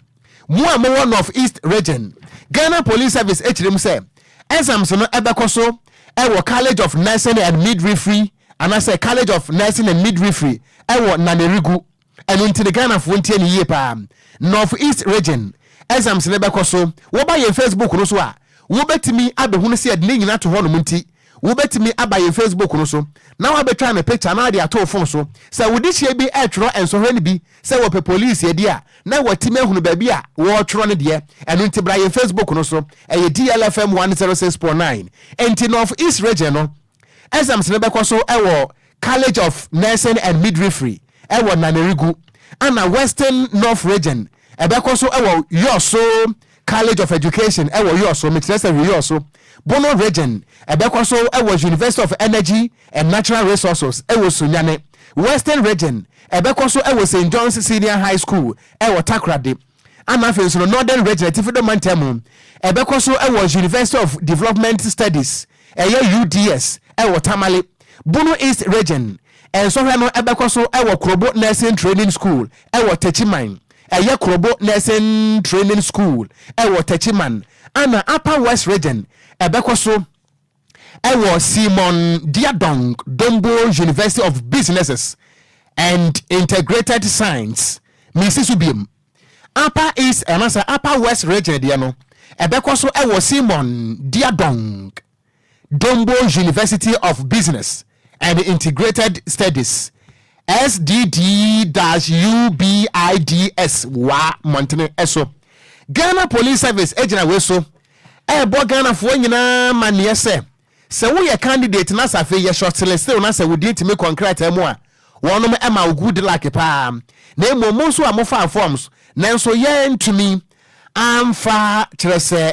Mo a mowɔ North East Region, Ghana Police Service kyerɛ mu sɛ exams no bɛkɔ so wɔ College of Nursing and Midwifery anaasɛ College of Nursing and Midwifery wɔ Nanerigu. Ɛno nti no Ghanafoɔ ntie no yie paa. North East Region exams no bɛkɔ so. Woba yɛn Facebook no so a, wobɛtumi abɛhunu sɛ yɛde ne nyina to hɔnom nti wobɛtumi aba yɛn Facebook no so na woabɛtwa no picture na wode ato wo phone so. Sɛ wo dehyeɛ bi retwerɛ nsɔhwɛ no bi sɛ wɔpɛ police adi a, na watumi ahunu baabi a wɔretwerɛ no deɛ. Ɛno nti bra yɛn Facebook no so, ɛyɛ DLFM 106.9. Enti North East Region no, Exams no bɛkɔ so wɔ College of Nursing and Midwifery wɔ Nanerigu, ɛna Western North Region ɛbɛkɔ so wɔ Yoso College of Education wɔ Yoso, mekyerɛ sɛ Hwi-Yoso. Bono Region ɛbɛkɔ so wɔ University of Energy and Natural Resources wɔ Sunyani. Western Region ɛbɛkɔ so wɔ St John's Senior High School wɔ Takoradi. Ana afei nso no Northern Region, Atifi Do Mantam, ɛbɛkɔ so wɔ University of Development Studies, ɛyɛ UDS, wɔ Tamale. Bono East Region, nsɔhwɛ no bɛkɔ so wɔ Krobo Nursing Training School wɔ Techiman, ɛyɛ Krobo Nursing Training School wɔ Techiman. Ana Upper West Region, ɛbɛkɔ so wɔ Simon Diadong Dombo University of Businesses and Integrated Science, mesi so biom, Upper East anaasɛ Upper West Region deɛ no, ɛbɛkɔ so wɔ Simon Diadong Dombo University of Business and Integrated Studies, SDD-UBIDS, Wa mmɔntene so. Ghana Police Service gyina wei so ɛrebɔ Ghanafoɔ nyinaa amaneɛ sɛ, sɛ woyɛ candidate na sɛ afei yɛ shortlist wo na sɛ wo din tumi kɔ nkrataa mu a, wɔnom ma wo good luck paa. Na mmom mo nso a mofaa forms nanso yɛantumi amfa kyerɛ sɛ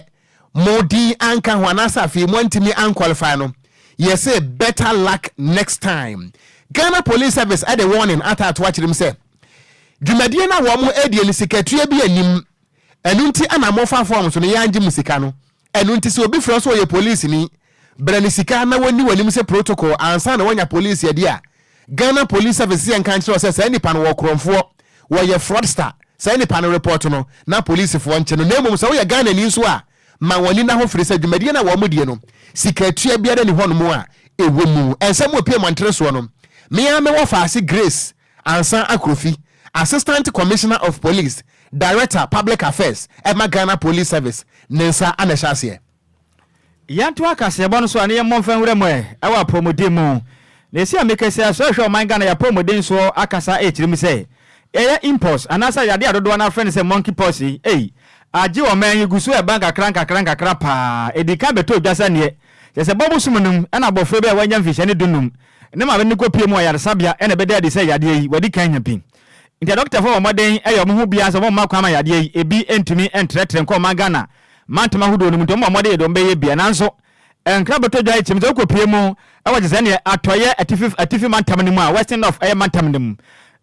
mo din anka ho anaasɛ afei moantumi anqualify no, yɛse better luck next time. Ghana Police Service de warning ataato akyerɛ mu sɛ, dwumadie no a wɔn redie no sikatua bi nnim. Ɛno nti na mofa forms no yɛangye mo sika no. Ɛno nti sɛ obi frɛ wo sɛ ɔyɛ polisini, brɛ no sika na wɔnni w'anim sɛ protocol ansa na woanya polisi adi a, Ghana Police Service sɛ yɛnka nkyerɛ wo sɛ saa nipa no wɔ korɔmfoɔ, wɔyɛ fraudster, saa nipa no report no na polisifoɔ nkye no. Na mmom sɛ woyɛ Ghanani nso a, ma wɔn ani nna hɔ firi sɛ dwumadie no a wɔn die no, sikatua biara nni hɔnom a ɛwɔ mu. Nsɛm a ɛpue mmɔntene soɔ no, me ara mewɔ Faase Grace Ansah Akrofi, Assistant Commissioner of Police, Director, Public Affairs ma Ghana Police Service ne nsa na ɛhyɛ aseɛ.
Yɛntoa kaseɛbɔ no so a na yɛmmɔ mfa nwura mu ɛ wɔ apɔmuden mu. Na ɛsi a mekasa yi, asɔre hwɛ ɔman Ghana yɛ apɔmuden soɔ akasa ɛrekyerɛ mu sɛ ɛyɛ impulse anaasɛ yadeɛ a dodoɔ no ara frɛ no sɛ monkey pox yi ei, agye ɔman yi gu so ɛba nkakra nkakra nkakra paa. Ɛdi kan bɛtɔ dwa sɛ neɛ kyerɛ sɛ bɔ bosom no mu ɛna abɔfra bi a wanya mfinhyia ne dunum ne maame no kɔpue mu wɔ ayaresabea ɛna ɛbɛda adi sɛ yadeɛ yi wadi kan anya bi. Nti adɔkotafoɔ bɔ mmɔden yɛ wɔn ho biara sɛ wɔmma kwan ma yadeɛ yi ebi ntumi ntrɛtrɛ nkɔ ɔman Ghana mantam ahodoɔ no mu nti wɔbɔ mmɔden yɛ deɛ wɔbɛyɛ biara nanso nkra bɛtɔ dwa kyɛm sɛ wokɔpue mu wɔ kyɛ sɛ neɛ atɔeɛ atifi atifi mantam no mu a Western North ɛyɛ mantam no mu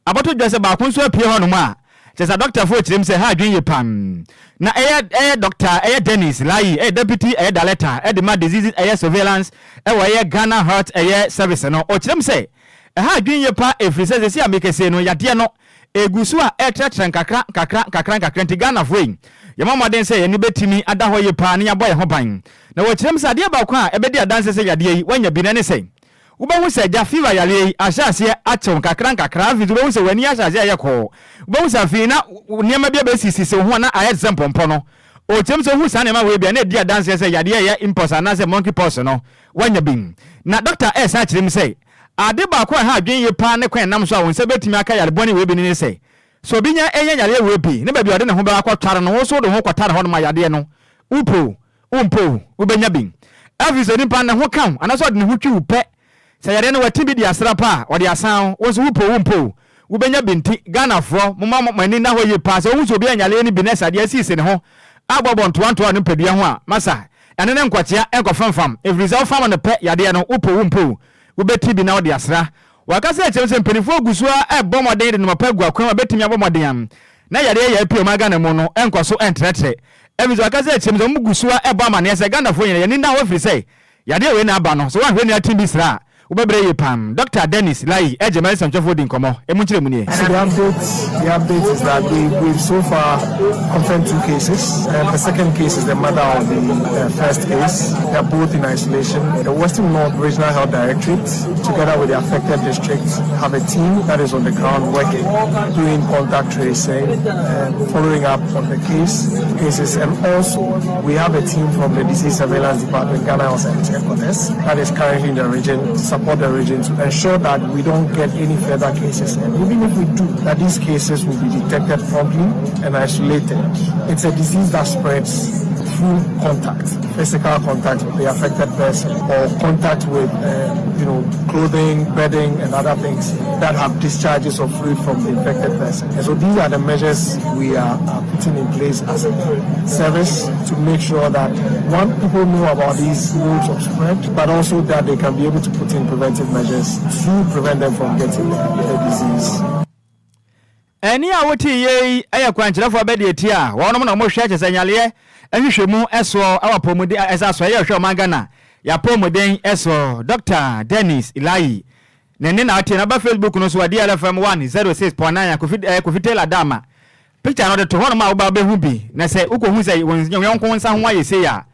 abɔtɔ dwa sɛ baako nso apue hɔ nom a kyɛ sɛ adɔkotafoɔ kyerɛ mu sɛ ha adwene yie pam na ɛyɛ ɛyɛ dɔkta ɛyɛ Dennis Layi ɛyɛ deputy ɛyɛ director ɛde ma diseases ɛyɛ surveillance ɛwɔ ɛyɛ Ghana Health ɛyɛ service no ɔkyerɛ mu sɛ Ɛha adwene yie paa ɛfiri sɛ seesei a merekasa yi no yadeɛ no ɛgu so a ɛretrɛtrɛ nkakra nkakra nkakra nkakra nti Ghanafoɔ yi yɛmmɔ mmɔden sɛ yɛn ani bɛtumi ada hɔ yie paa na yɛabɔ yɛn ho ban. Na wɔkyerɛ mu sɛ adeɛ baako a ɛbɛdi adanseɛ sɛ yadeɛ yi woanya bi no ɛne sɛ wobɛhu sɛ agya fever yareɛ yi ahyɛ aseɛ akyew nkakra nkakra afei nso wobɛhu sɛ w'ani ahyɛ aseɛ ayɛ kɔɔ wobɛhu sɛ afei na nneɛma bi abɛsisisi wo ho a na ayɛ te sɛ mpɔmpɔ no. Ɔkyerɛ mu sɛ wohu saa nneɛma wei bi a na ɛdi adanseɛ sɛ yadeɛ a ɛyɛ mpox anaasɛ monkey pox no woanya bi. Na dɔkta resan akyerɛ mu sɛ, Ade baako a ɛha adwene yiye paa ne kwan a ɛnam so a wo nsa betumi aka yare bɔne wei bi no ne sɛ, sɛ obi nya nya yareɛ wei bi ne baabi a ɔde ne ho bɛkɔ akɔtware no, wo nso wode wo ho kɔtare hɔnom a yadeɛ no, wopɛ o, wompɛ o, wobɛnya bi. Afei sɛ onipa no ne ho ka wo anaasɛ ɔde ne ho twi wo pɛ, sɛ yareɛ no wate bi de asra pɛ a, ɔde asan wo, wo nso wopɛ o, wompɛ o, wobɛnya bi. Nti Ghanafoɔ, momma mo ani nna hɔ yie paa. Sɛ wohu sɛ obi anya yareɛ no bi na sɛ adeɛ asisi ne ho abɔbɔ ntoantoa wɔ ne mpadua ho a, masa, Ɛno ne nkwakyea nkɔfamfam, ɛfiri sɛ wofam no pɛ yadeɛ no, wopɛ o wompɛ o, wobɛti bi na wode asra. Wɔaka sɛ ɛkyerɛ sɛ mpanimfoɔ gu so ara rebɔ mmɔden de nnoma pa agu akwan mu a bɛtumi abɔ mmɔden a na yadeɛ yɛ apue ɔman Ghana mu no nkɔ so ntrɛtrɛ. Ɛfiri sɛ wɔaka sɛ ɛkyerɛ mu sɛ wɔgu so ara rebɔ amaneɛ sɛ Ghanafoɔ nyinaa yɛn ani nna hɔ ɛfiri sɛ yadeɛ wei na aba no, sɛ woanhwɛ nni atim bi sra a, Wobɛbrɛ yie paa. Dɔkta Dennis Layi gye ma nsɛmtwerɛfoɔ di nkɔmmɔ. Emu nkyerɛmu nie.
So the update, the update is that we, we've so far confirmed two cases. And the second case is the mother of the uh, first case. They are both in isolation. The Western North Regional Health Directorate, together with the affected districts, have a team that is on the ground working, doing contact tracing, and following up on the case cases. And also, we have a team from the Disease Surveillance Department, Ghana Health Service Headquarters, that is currently in the region to support the region to ensure that we don't get any further cases. And even if we do, that these cases will be detected promptly and isolated. It's a disease that spreads through contact, physical contact with the affected person or contact with, uh, you know, clothing, bedding, and other things that have discharges of fluid from the infected person. And so these are the measures we are, are putting in place as a service to make sure that one, people know about these modes of spread, but also that they can be able to put in preventive measures to prevent them from getting the disease.
Ɛnne a wotee yei yɛ kwankyerɛfoɔ abadiatie a wɔnom na wɔhwɛ kyɛ sɛ nyareɛ nhwehwɛmu soɔ wɔ apɔmuden ɛsɛ asɔeɛ a ɛhwɛ ɔman Ghana yɛapɔmuden soɔ Dɔkta Dennis Ilayi ne nne na wote na ba Facebook no so wɔ DLFM 106.9 a Kofi eh, Kofi Taylor Dama picture no de to hɔnom a woba wobɛhu bi na sɛ wokɔhu sɛ wo yɔnko nsa ho ayɛ sei a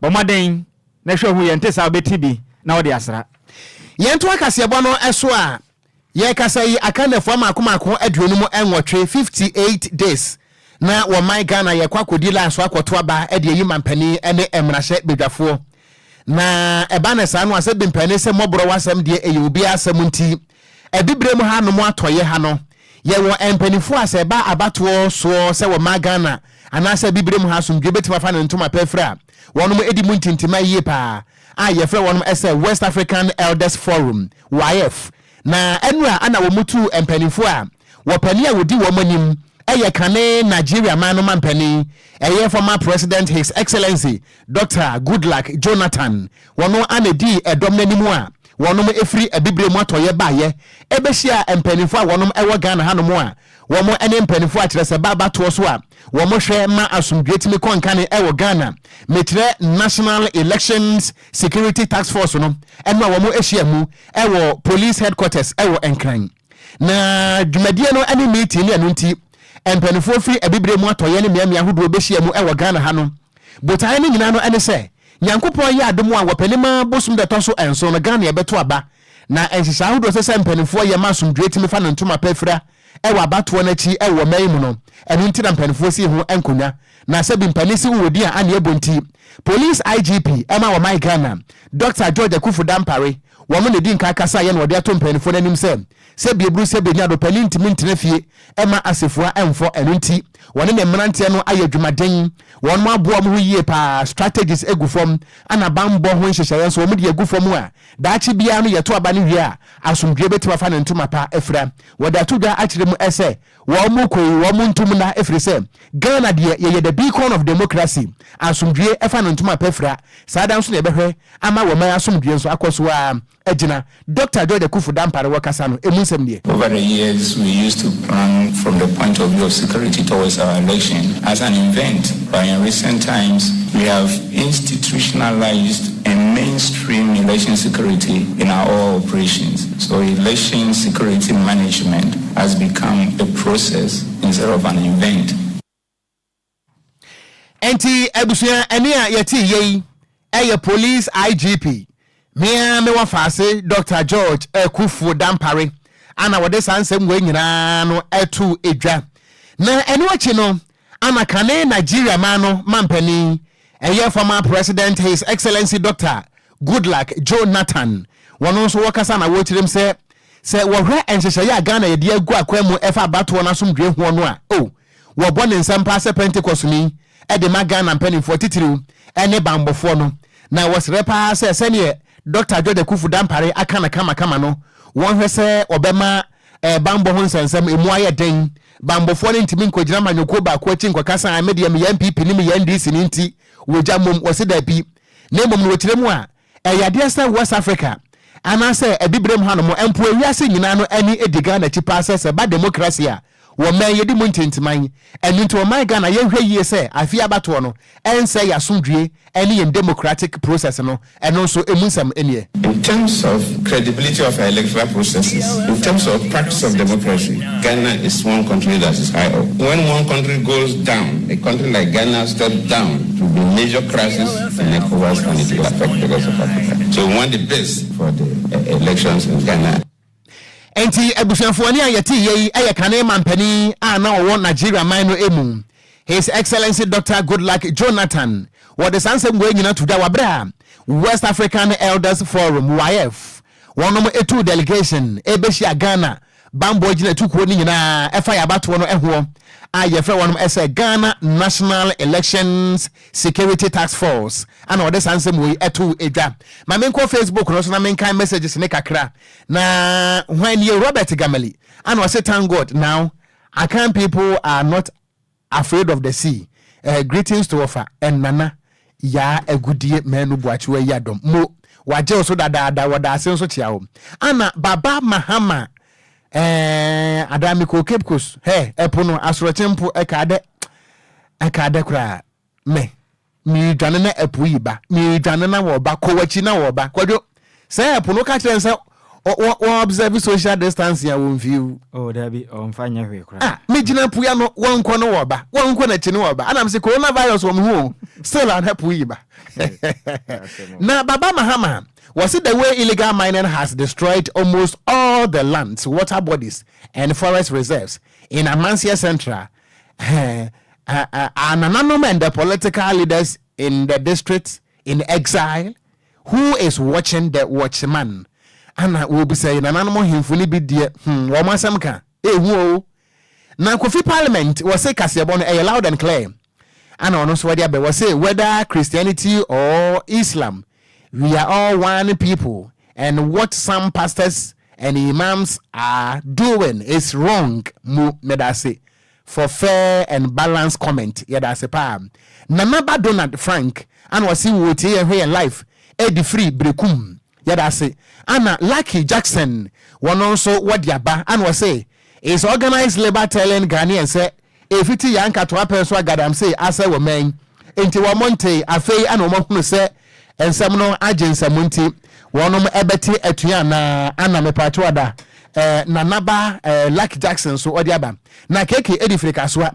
bɔ mmɔden na hwɛ hu yɛ nte saa wobɛti bi na wode asra.
Yɛntoa kaseɛbɔ no so a, yɛrekasa yi aka nnafua mmaako mmaako 58, 58 days, na wɔman Ghana yɛrekɔ akɔdi line so akɔto aba de ayi mampanin ne mmarahyɛ badwafoɔ. Na ɛba no saa no a sɛ bimpanin sɛ mmɔborɔ w'asɛm deɛ ɛyɛ obiara asɛm nti Abibirem ha nom atɔeɛ ha no yɛwɔ mpaninfoɔ a sɛ ɛba abatoɔ soɔ sɛ wɔma Ghana anaasɛ Abibirem ha asomdwoeɛ bɛtumi afa ne ntoma pa afiri a wɔnom di mu ntintima yie paa a yɛfrɛ wɔnom sɛ West African Elders Forum, WAEF. Na ɛnora ana wɔn tuu mpaninfoɔ a wɔpanin a wɔdi wɔn anim yɛ kane Nigeria man no mampanin ɛyɛ former President His Excellency Dɔkta Goodluck Jonathan, wɔno a na ɛdii ɛdɔm no anim a wɔnom ɛfiri Abibire mu atɔeɛ baeɛ ɛbɛhyiaa mpaninfoɔ a wɔnom ɛwɔ Ghana hanom a wɔn ɛne mpaninfoɔ a kyerɛ sɛ ba abatoɔ so a wɔn hwɛ ma asomdwoeɛ tumi kɔ nkane ɛwɔ Ghana, mekyerɛ National Elections Security Task Force no, ɛno a wɔn ɛhyia mu ɛwɔ Police Headquarters ɛwɔ Nkran. Na dwumadie no ne meeting ne ɛno nti mpaninfoɔ firi Abibire mu atɔeɛ ne mmeammea ahodoɔ bɛhyia mu ɛwɔ Ghana ha no. Botaeɛ no nyinaa no ne sɛ, Nyankopɔn yɛ adom a Wɔpɛnima bosom da ɛtɔ so nson no Ghana yɛbɛto aba, na nhyehyɛe ahodoɔ ɛsɛ sɛ mpaninfoɔ yɛ ma asomdwoeɛ tumi fa ne ntoma pa fira wɔ abatoɔ no akyi wɔ ɔman yi mu no, ɛno nti na mpaninfoɔ sii ho nkonnwa. Na sɛbi mpanin se wowɔ din a aneɛ bɔ nti, Police IGP ma ɔman Ghana, Dɔkta George Akuffo Dampare, wɔn na ɛdi nkan kasaeɛ na wɔde ato mpaninfoɔ no anim sɛ, sɛbi eburu sɛbi nya do panin ntumi ntena fie mma asefua mfɔ, ɛno nti wɔne ne mmeranteɛ no ayɛ adwumaden, wɔn aboa wɔn ho yie paa, strategies gu fam, ɛna banbɔ ho nhyehyɛeɛ nso wɔn de agu fam a daakye biara no yɛto aba no wie a asomdwoeɛ bɛtumi afa ne ntoma pa afira. Wɔde ato dwa akyerɛ mu sɛ wɔn kɔ yi wɔn ntom nna ɛfiri sɛ Ghana deɛ yɛyɛ the beacon of democracy, asomdwoeɛ fa ne ntoma pa fira, saa da nso na yɛbɛhwɛ ama wɔn asomdwoeɛ nso akɔ so ara agyina. Dɔkta George Akuffo Dampare wɔkasa no, emu nsɛm nie.
Over the years, we used to plan from the point of view of security towards our election as an event, but in recent times, we have institutionalized and mainstream election security in our all operations. So election security management has become a process instead of an event.
Enti abusua ɛne a yɛte yɛ yi ɛyɛ Police IGP me ara me wɔfaase Doctor George Akuffo Dampare ana wɔde saa nsɛm wei nyinaa no ɛto edwa. Na ɛno akyi no ana kane Nigeria man no mampanin ɛyɛ former President His Excellency Doctor Goodluck Jonathan wɔn nso wɔkasa na wɔkyerɛm sɛ sɛ wɔhwɛ nhyehyɛeɛ a Ghana yɛde agu akwan mu ɛfa abatoɔ no asomdwoe hoɔ no a oh Wɔbɔ ne nsam paa sɛ Pentekostni de ma Ghana mpanimfoɔ titiriw ne banbɔfoɔ no, na wɔsrɛ paa sɛ sɛdeɛ Dɔkta George Akuffo Dampare aka no kamakama no, wɔnhwɛ sɛ wɔbɛma banbɔ ho nsɛnsɛm ɛmu ayɛ den. Banbɔfoɔ no ntumi nkɔgyina amanyɔkuo baako akyi nkɔka sɛ ae medeɛ meyɛ NPP ni meyɛ NDC ni nti wɔgya mmom, wɔse dabi. Na mmom no wɔkyerɛ mu a, Ɛyɛ adeɛ sɛ West Africa anaasɛ Abibirem hanom mpo ewiase nyinaa no ani di Ghana akyi paa sɛ sɛ ɛba demokrasi a wɔmɛn yɛdi mu ntintiman. Ɛno nti ɔman Ghana yɛnhwɛ yie sɛ afei abatoɔ no ɛnsɛe yɛn asomdwie ɛne yɛn democratic process no. Ɛno nso ɛmu nsɛm nie.
In terms of credibility of our electoral processes, in terms of practice of democracy, Ghana is one country that is high up. When one country goes down, a country like Ghana steps down, it will be major crisis in ECOWAS and it will affect the rest of Africa. So we want the best for the eh, elections in Ghana.
Enti abusuafoɔ ne a yɛte yɛ yi yɛ kane mampanin a na ɔwɔ Nigeria man no mu, His Excellency Doctor Goodluck Jonathan. Wɔde saa nsɛm wei nyina to dwa wɔ berɛ a West African Elders Forum, WAEF, wɔnom etuu delegation ɛbɛhyia Ghana Bambɔ agyinatukuo no nyinaa ɛfa yɛn abatoɔ no ɛhoɔ a yɛfrɛ wɔnom ɛsɛ Ghana National Elections Security Task Force ana wɔde saa nsɛm wei ɛtoo edwa. Ma menkɔ Facebook no so na menkan messages ne kakra na hwan nie Robert Gamali ana ɔse thank God now Akan people are not Afraid of the sea eh, greetings to Ɔfa and Nana Yaa Agudie Manu Boakye Wayi Adom mo wagye wo so dadaada wɔda ase nso kyea wo Ana Baba Mahama eh, adaa mekɔɔ Cape Coast hɛ ɛpo no asorɔkye mpo ɛkaa dɛ ɛkaa dɛ koraa me Meredwane na ɛpo yi ba, meredwane na wɔba, kɔ w'akyi na wɔba. Kwadwo, sɛ ɛpo no woka kyerɛ no sɛ wɔ observe social distancing a wɔmfii wo.
Oh, dabi, ɔmfa nyɛ hwee koraa.
Ah, megyina po yi ano, wɔnkɔ no wɔba, wɔnkɔ n'akyi no wɔba. Ana mese coronavirus wɔ me ho o, still a na po yi ba. Na Baba Mahama, wɔse the way illegal mining has destroyed almost all the lands, water bodies and forest reserves in Amansie Central, Are nananom and the political leaders in the district in exile? Who is watching the watchman? Ana wɔbisa yi nananom hemfo no bi deɛ hmm, wɔn asɛm ka ehu o. Na Kofi Parliament wɔse kaseɛbɔ no ɛyɛ loud and clear. Ana ɔno nso wɔde abɛ wɔse whether Christianity or Islam we are all one people and what some pastors and imams are doing is wrong mu medase for fair and balanced comment yɛda ase paa Nana ba Donald Frank ana ɔse wɔtie yɛn hwɛ yɛn live ɛdi firi Berekum yɛda ase ana Lucky Jackson wɔno nso wɔde aba ana ɔse is organized labour telling Ghanaians sɛ Ɛfiti yɛn ankatoa pɛn so a galamsey asɛe wɔ man yi nti wɔn ntee, afei na wɔn ahunu sɛ nsɛm no agye nsam nti wɔnom ɛbɛte atua anaa ana mepaakyɛw ada eh, Nana ba eh, Lucky Jackson so ɔde aba na keke ɛdi firi kasoa.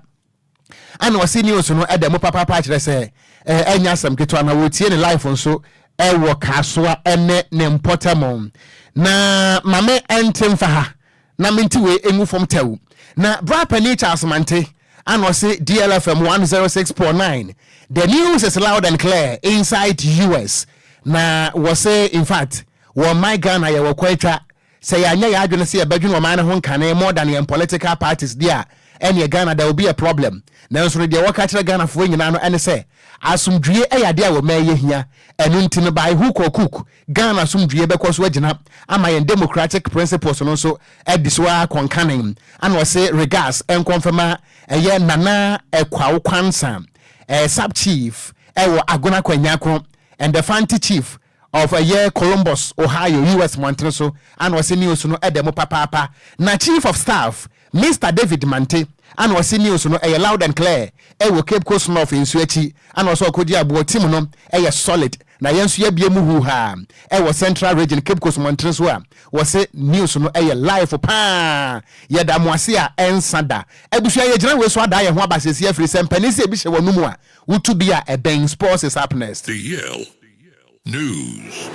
Ana ɔse news no ɛda mu papaapa, kyerɛ sɛ ɛnyɛ asɛm ketewa, na wɔtie ne live nso ɛwɔ Kasoa ɛne ne mpɔtam. Na mame ɛnte mfa ha na mente wei ɛngu fam tɛw. Na bra pani Charles Mante ana ɔse DLFM 106.9, the news is loud and clear inside US. Na wɔse in fact, wɔn man Ghana yɛwɔ kɔ atwa sɛ yɛanyɛ yɛ adwene sɛ yɛbɛdwene ɔman no ho nkane more than yɛn political parties deɛ a, ɛneɛ Ghana there will be a problem. Nanso no, deɛ wɔka kyerɛ Ghanafoɔ nyinaa no ɛne sɛ asomdwie ɛyɛ adeɛ a wɔma yɛ hia. Ɛno nti no, by hook or crook, Ghana asomdwie bɛkɔ so agyina ama yɛn democratic principles no nso adi so akɔnkane. Ana ɔse regards ɛnkɔmfɛma ɛyɛ Nana Ɛkwawo Kwansa, sub chief ɛwɔ Agona Kwanyako, and the Fanti chief of ɛyɛ Columbus, Ohio, US mmɔntene so. Ana ɔse news no ɛda mu papaapa. Na chief of staff Mr David Mante ana ɔse news no ɛyɛ loud and clear ɛwɔ Cape Coast North nsuo akyi. Ana ɔsɛ ɔkɔgye aboɔ team no ɛyɛ solid, na yɛn nso yɛbie mu huhaa ɛwɔ Central Region, Cape Coast mmɔntene so a wɔse news no ɛyɛ live paa. Yɛda mo ase a ɛnsa da. Abusua, yɛgyina wei so adaa yɛn ho aba sɛsi afiri sɛ mpanin sɛ ebi hyɛ wɔn mu a wotu bi a ɛbɛn. Sports is up next.
The Yale News.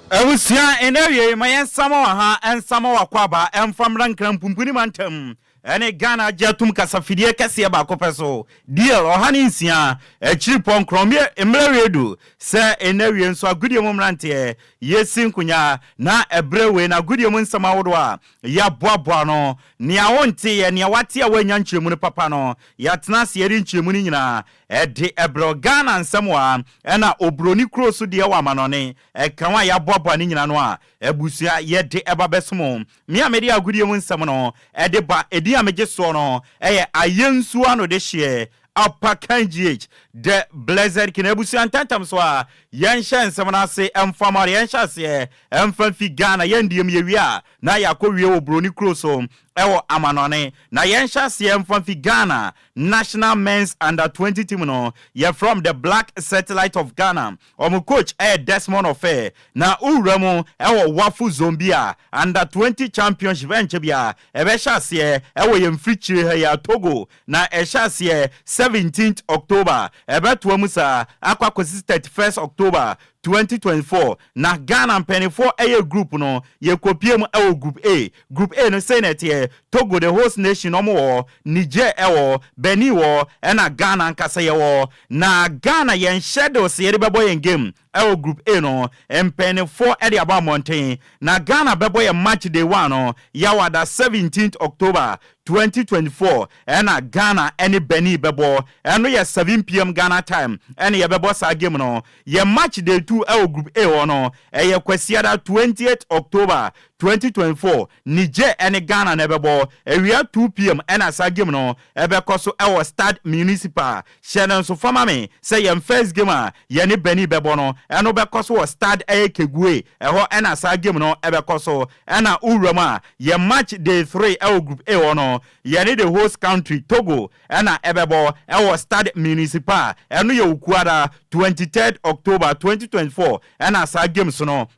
Abusua, ɛnɛ awie ma yɛnsama wɔ ha, ɛnsama wɔ akɔ aba, ɛmfa mmra Nkran pumpuni mantam ɛne Ghana agye atom kasafidie kɛseɛ baako pɛ so, DL 106.9. Mmerɛ wie du sɛ ɛnɛ wie nso agodie mu mmeranteɛ yɛsi nkonya na ɛberɛ wei na agodie mu nsɛm ahodoɔ a yɛaboaboa no, nea wonte yɛ nea wate a woanya nkyerɛmu no papa no, yɛatena ase yɛde nkyerɛmu no nyinaa ɛde ɛberɛ Ghana nsɛm wɔ a ɛna oburoni kuro so deɛ wɔ amanɔne ɛka ho a yɛaboaboa ne nyinaa no a abusua yɛde ɛba bɛsom. Me a mede agodie mu nsɛm no ɛde ba, ɛdin a megye soɔ no ɛyɛ Ayɛnsuo ano de hyeɛ Upper Kan GH, the Blessed King. Abusua, ntantam so a yɛnhyɛ nsɛm no ase ɛmfa ma yɛnhyɛ aseɛ ɛmfa mfi Ghana yɛndiem, yɛwie a na yɛakɔ wie wɔ buroni kuro so ɛwɔ amanɔne. Na yɛnhyɛ aseɛ mfa mfi Ghana national men's under 20 team no, yɛ from the Black Satellite of Ghana. Ɔmo coach ɛyɛ Desmond Ɔfɛ. Na owura mu ɛwɔ WAFU Zone bi a under 20 championship ɛnkyɛ bi a ɛbɛhyɛ aseɛ ɛwɔ yɛn mfirikyire ha yi a Togo, na ɛhyɛ aseɛ 17th October, ɛbɛtoa mu saa akɔ akɔsi 31st October 2024. Na Ghana mpanimfoɔ ɛyɛ group no, yɛkɔpie mu ɛwɔ Group A. Group A no, sei na ɛteɛ: Togo, the host nation, ɔmo wɔ Niger, ɛwɔ Benin wɔ, ɛna Ghana ankasa yɛwɔ. Na Ghana yɛn schedules yɛde bɛbɔ yɛn game ɛwɔ Group A no, mpanimfoɔ ɛde aba mmɔnten. Na Ghana bɛbɔ yɛn match day one no Yawada 17th October 2024, ɛna Ghana ɛne Benin bɛbɔ. Ɛno yɛ 7 p.m. Ghana time ɛne yɛbɛbɔ saa game no. Yɛ match day two ɛwɔ Group A hɔ no ɛyɛ Kwasiada 28 October 2024, Niger ɛne Ghana na ɛbɛbɔ awia 2 p.m., ɛna saa game no ɛbɛkɔ so ɛwɔ Stade Municipal. Hyɛ no nso fama me sɛ yɛn first game a yɛne Benin bɛbɔ no, ɛno bɛkɔ so wɔ Stade ɛyɛ Kegue ɛhɔ, ɛna saa game no ɛbɛkɔ so. Ɛna wowura mu a, yɛn match day three ɛwɔ Group A hɔ no, yɛne the host country Togo ɛna ɛbɛbɔ ɛwɔ Stade Municipal. Ɛno yɛ Okuada 23rd October 2024, ɛna saa games no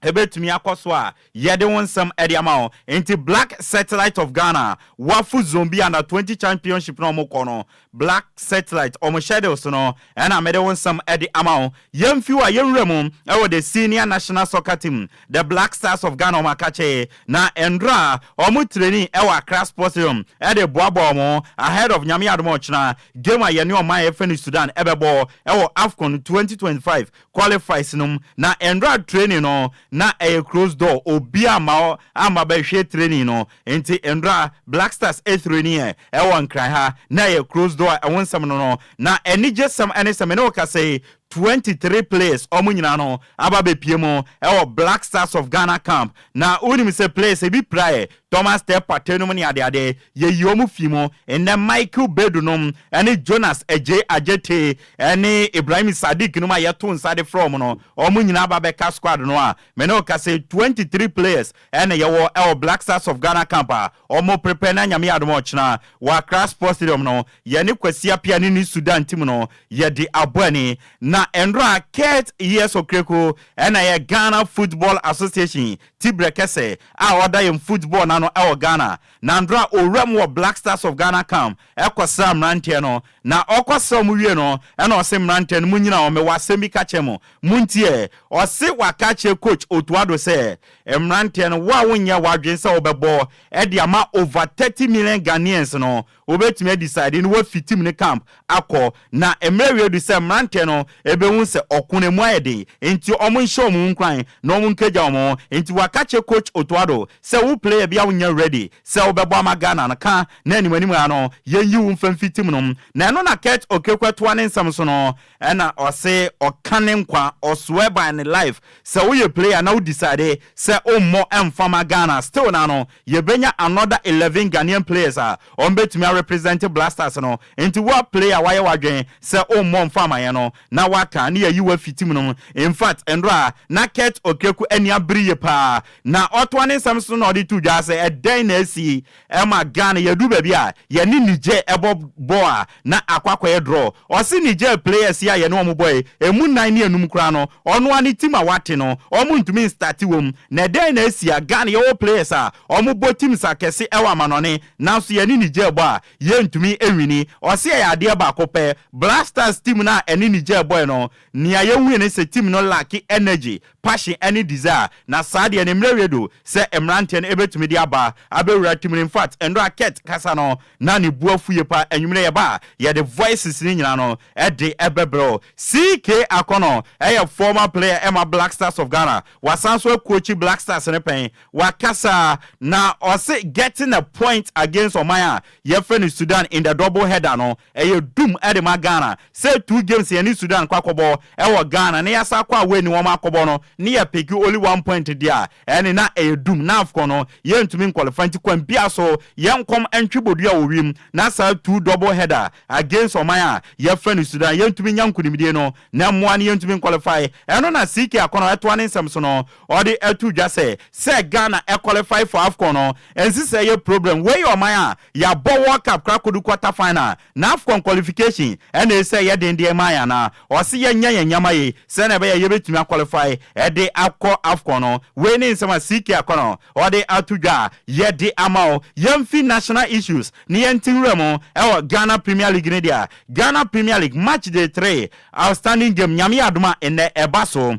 ɛbɛtumi akɔ so a yɛde wo nsɛm ɛde ama wo. Nti Black Satellite of Ghana WAFU Zone bi under 20 championship na ɔmo kɔ no, Black Satellite ɔmo schedules no ɛna mede wo nsɛm ɛde ama wo. Yɛmfi hɔ a, yɛnwura mu ɛwɔ the senior national soccer team, the Black Stars of Ghana. Ɔmo akakyɛ na ndora a ɔmo training ɛwɔ Accra Sports Stadium ɛde boaboa ɔmo ahead of Nyame adom ɔkyena game a yɛne ɔman yɛfɛ no Sudan ɛbɛbɔ ɛwɔ AFCON 2025 qualifiers no mu. Na ndora training no na ɛyɛ close door, obi ama ama bɛhwɛ training no. Nti ndora Black Stars training yɛ ɛwɔ Nkran ha na ɛyɛ close door. Ɛho nsɛm no na anigye sɛm ɛne sɛ mene wo kasa yi. 23 players ɔmo nyinaa no aba bɛpie mu ɛwɔ Black Stars of Ghana camp. Na wonim sɛ players ebi praeɛ, Thomas Teye Partey nom ne adeade, yɛyi ɔmo fi mu. Nnɛ Michael Bedu nom ɛne Jonas Agye Agyete ɛne Ibrahim Sadiq nom a yɛto nsa de frɛ ɔmo no, ɔmo nyinaa aba bɛka squad no a mene ɔka sɛ 23 players ɛna yɛwɔ ɛwɔ Black Stars of Ghana camp a ɔmo prepare na Nyame adom ɔkyena wɔ Accra Sports Stadium no, yɛne Kwasi Apia ne ne Sudan team no yɛde abɔ ani. Na ɛnora Kurt E.S. Okraku, ɛna yɛ Ghana Football Association tibrɛ kɛsɛ a ɔda yɛn football n'ano ɛwɔ Ghana, na ndora owura mu wɔ Black Stars of Ghana camp ɛkɔsra mmeranteɛ no. Na ɔkɔsra mu wie no, ɛna ɔse mmeranteɛ no mu nyina wɔn wɔ asɛm bi ka kyerɛ mo mu ntiɛ. Ɔse waka kyerɛ coach Otto Addo sɛ mmeranteɛ no, wo a wonyɛ w'adwene sɛ wobɛbɔ ɛde ama over 30 million Ghanaians no, wobɛtumi adecide no wafi team ne camp akɔ. Na mmerɛ wie du sɛ mmeranteɛ no ɛbɛhu sɛ ɔko no mu ayɛ den, nti ɔmo nhyɛ ɔmo nkran na ɔmo nkagya ɔmo. Nti waka kyerɛ coach Otto Addo sɛ wo player bi a wonyɛ ready sɛ wobɛbɔ ama Ghana no ka na anim anim ha no yɛnyi wo mfa team no. Na ɛno na Kurt Okraku toa ne nsɛm so no, ɛna ɔse ɔka ne nkwa, ɔswear by ne life sɛ woyɛ player na wo decide sɛ wommɔ ɛmfa ma Ghana, still na no yɛbɛnya another 11 Ghanaian players a ɔmbɛtumi arepresent Black Stars no. Nti wo player wayɛ wadwen sɛ wommɔ mfa ama yɛn no na waka ne yɛyi wafi team no. In fact, ɛndoro a na Kurt Okraku ani abere yie paa na ɔtoa ne nsɛm so na ɔde to dwa sɛ ɛdɛn na asi ɛma Ghana yɛdu baabi a yɛne Niger ɛbɔ bɔɔl a na akɔ akɔyɛ draw. Ɔse Niger players yi a yɛne wɔn bɔ yi, emu nan ne enum koraa no, ɔno ani team a wate no, wɔn ntumi nstart wɔm. Na ɛdɛn na asi a Ghana yɛwɔ players a wɔn bɔ teams akɛse ɛwɔ amanɔne, nanso yɛne Niger bɔ a yɛntumi ewin? Ɔse ɛyɛ adeɛ baako pɛ: Black Stars team na ɛne Niger bɔ no, nea yɛhu ne sɛ team no lack energy, passion ɛne desire. Na saa deɛ ne mmerɛ wie do sɛ mmeranteɛ no ebɛtumi de aba abɛwura team no. In fact, ɛndɔ Kurt kasa no na ne bu afu yie pa. Enwumere yɛ ba a yɛde voices ne nyinaa no ɛde ɛbɛbrɛw. CK Akonnor ɛyɛ former player ɛma Black Stars of Ghana, wasan so acoachi Black Stars ne pɛn. Wakasa na ɔse getting a point against ɔman a yɛfrɛ no Sudan in the double header no ɛyɛ dum ɛde ma Ghana, sɛ two games yɛne Sudan kɔ akɔbɔ ɛwɔ Ghana ne yɛsa akɔ away ne wɔn akɔbɔ no ne yɛ pick only one point deɛ a ɛne na ɛyɛ dum na AFCON no yɛntumi nqualify. Nti kwan bia so yɛn nkɔm ntwe bodua wɔ wiem na saa two double header against ɔman a yɛfrɛ no Sudan yɛntumi nya nkonimdie no na mmoa no yɛntumi nqualify. Ɛno na CK Akonnor ɛtoa ne nsɛm so no ɔde ɛto dwa sɛ Ghana ɛqualify for AFCON no ɛnsi sɛ ɛyɛ problem. Wei yɛ ɔman a yɛabɔ World Cup kora kodu quarter final na AFCON qualification ɛna ɛsɛ yɛ den deɛ maa yɛn ana. Ɔsi yɛnyɛ yɛn nyama yi sɛnɛ ɛbɛyɛ yɛbɛtumi aqualify ɛde akɔ AFCON no. Wei ne nsɛm a CK Akonnor ɔde ato dwa a yɛde ama wo. Yɛmfi national issues ne yɛnti nwura mu ɛwɔ Ghana Premier League ne deɛ. Ghana Premier League match day 3 outstanding game, Nyame yɛ adom a ɛnɛ ɛba so.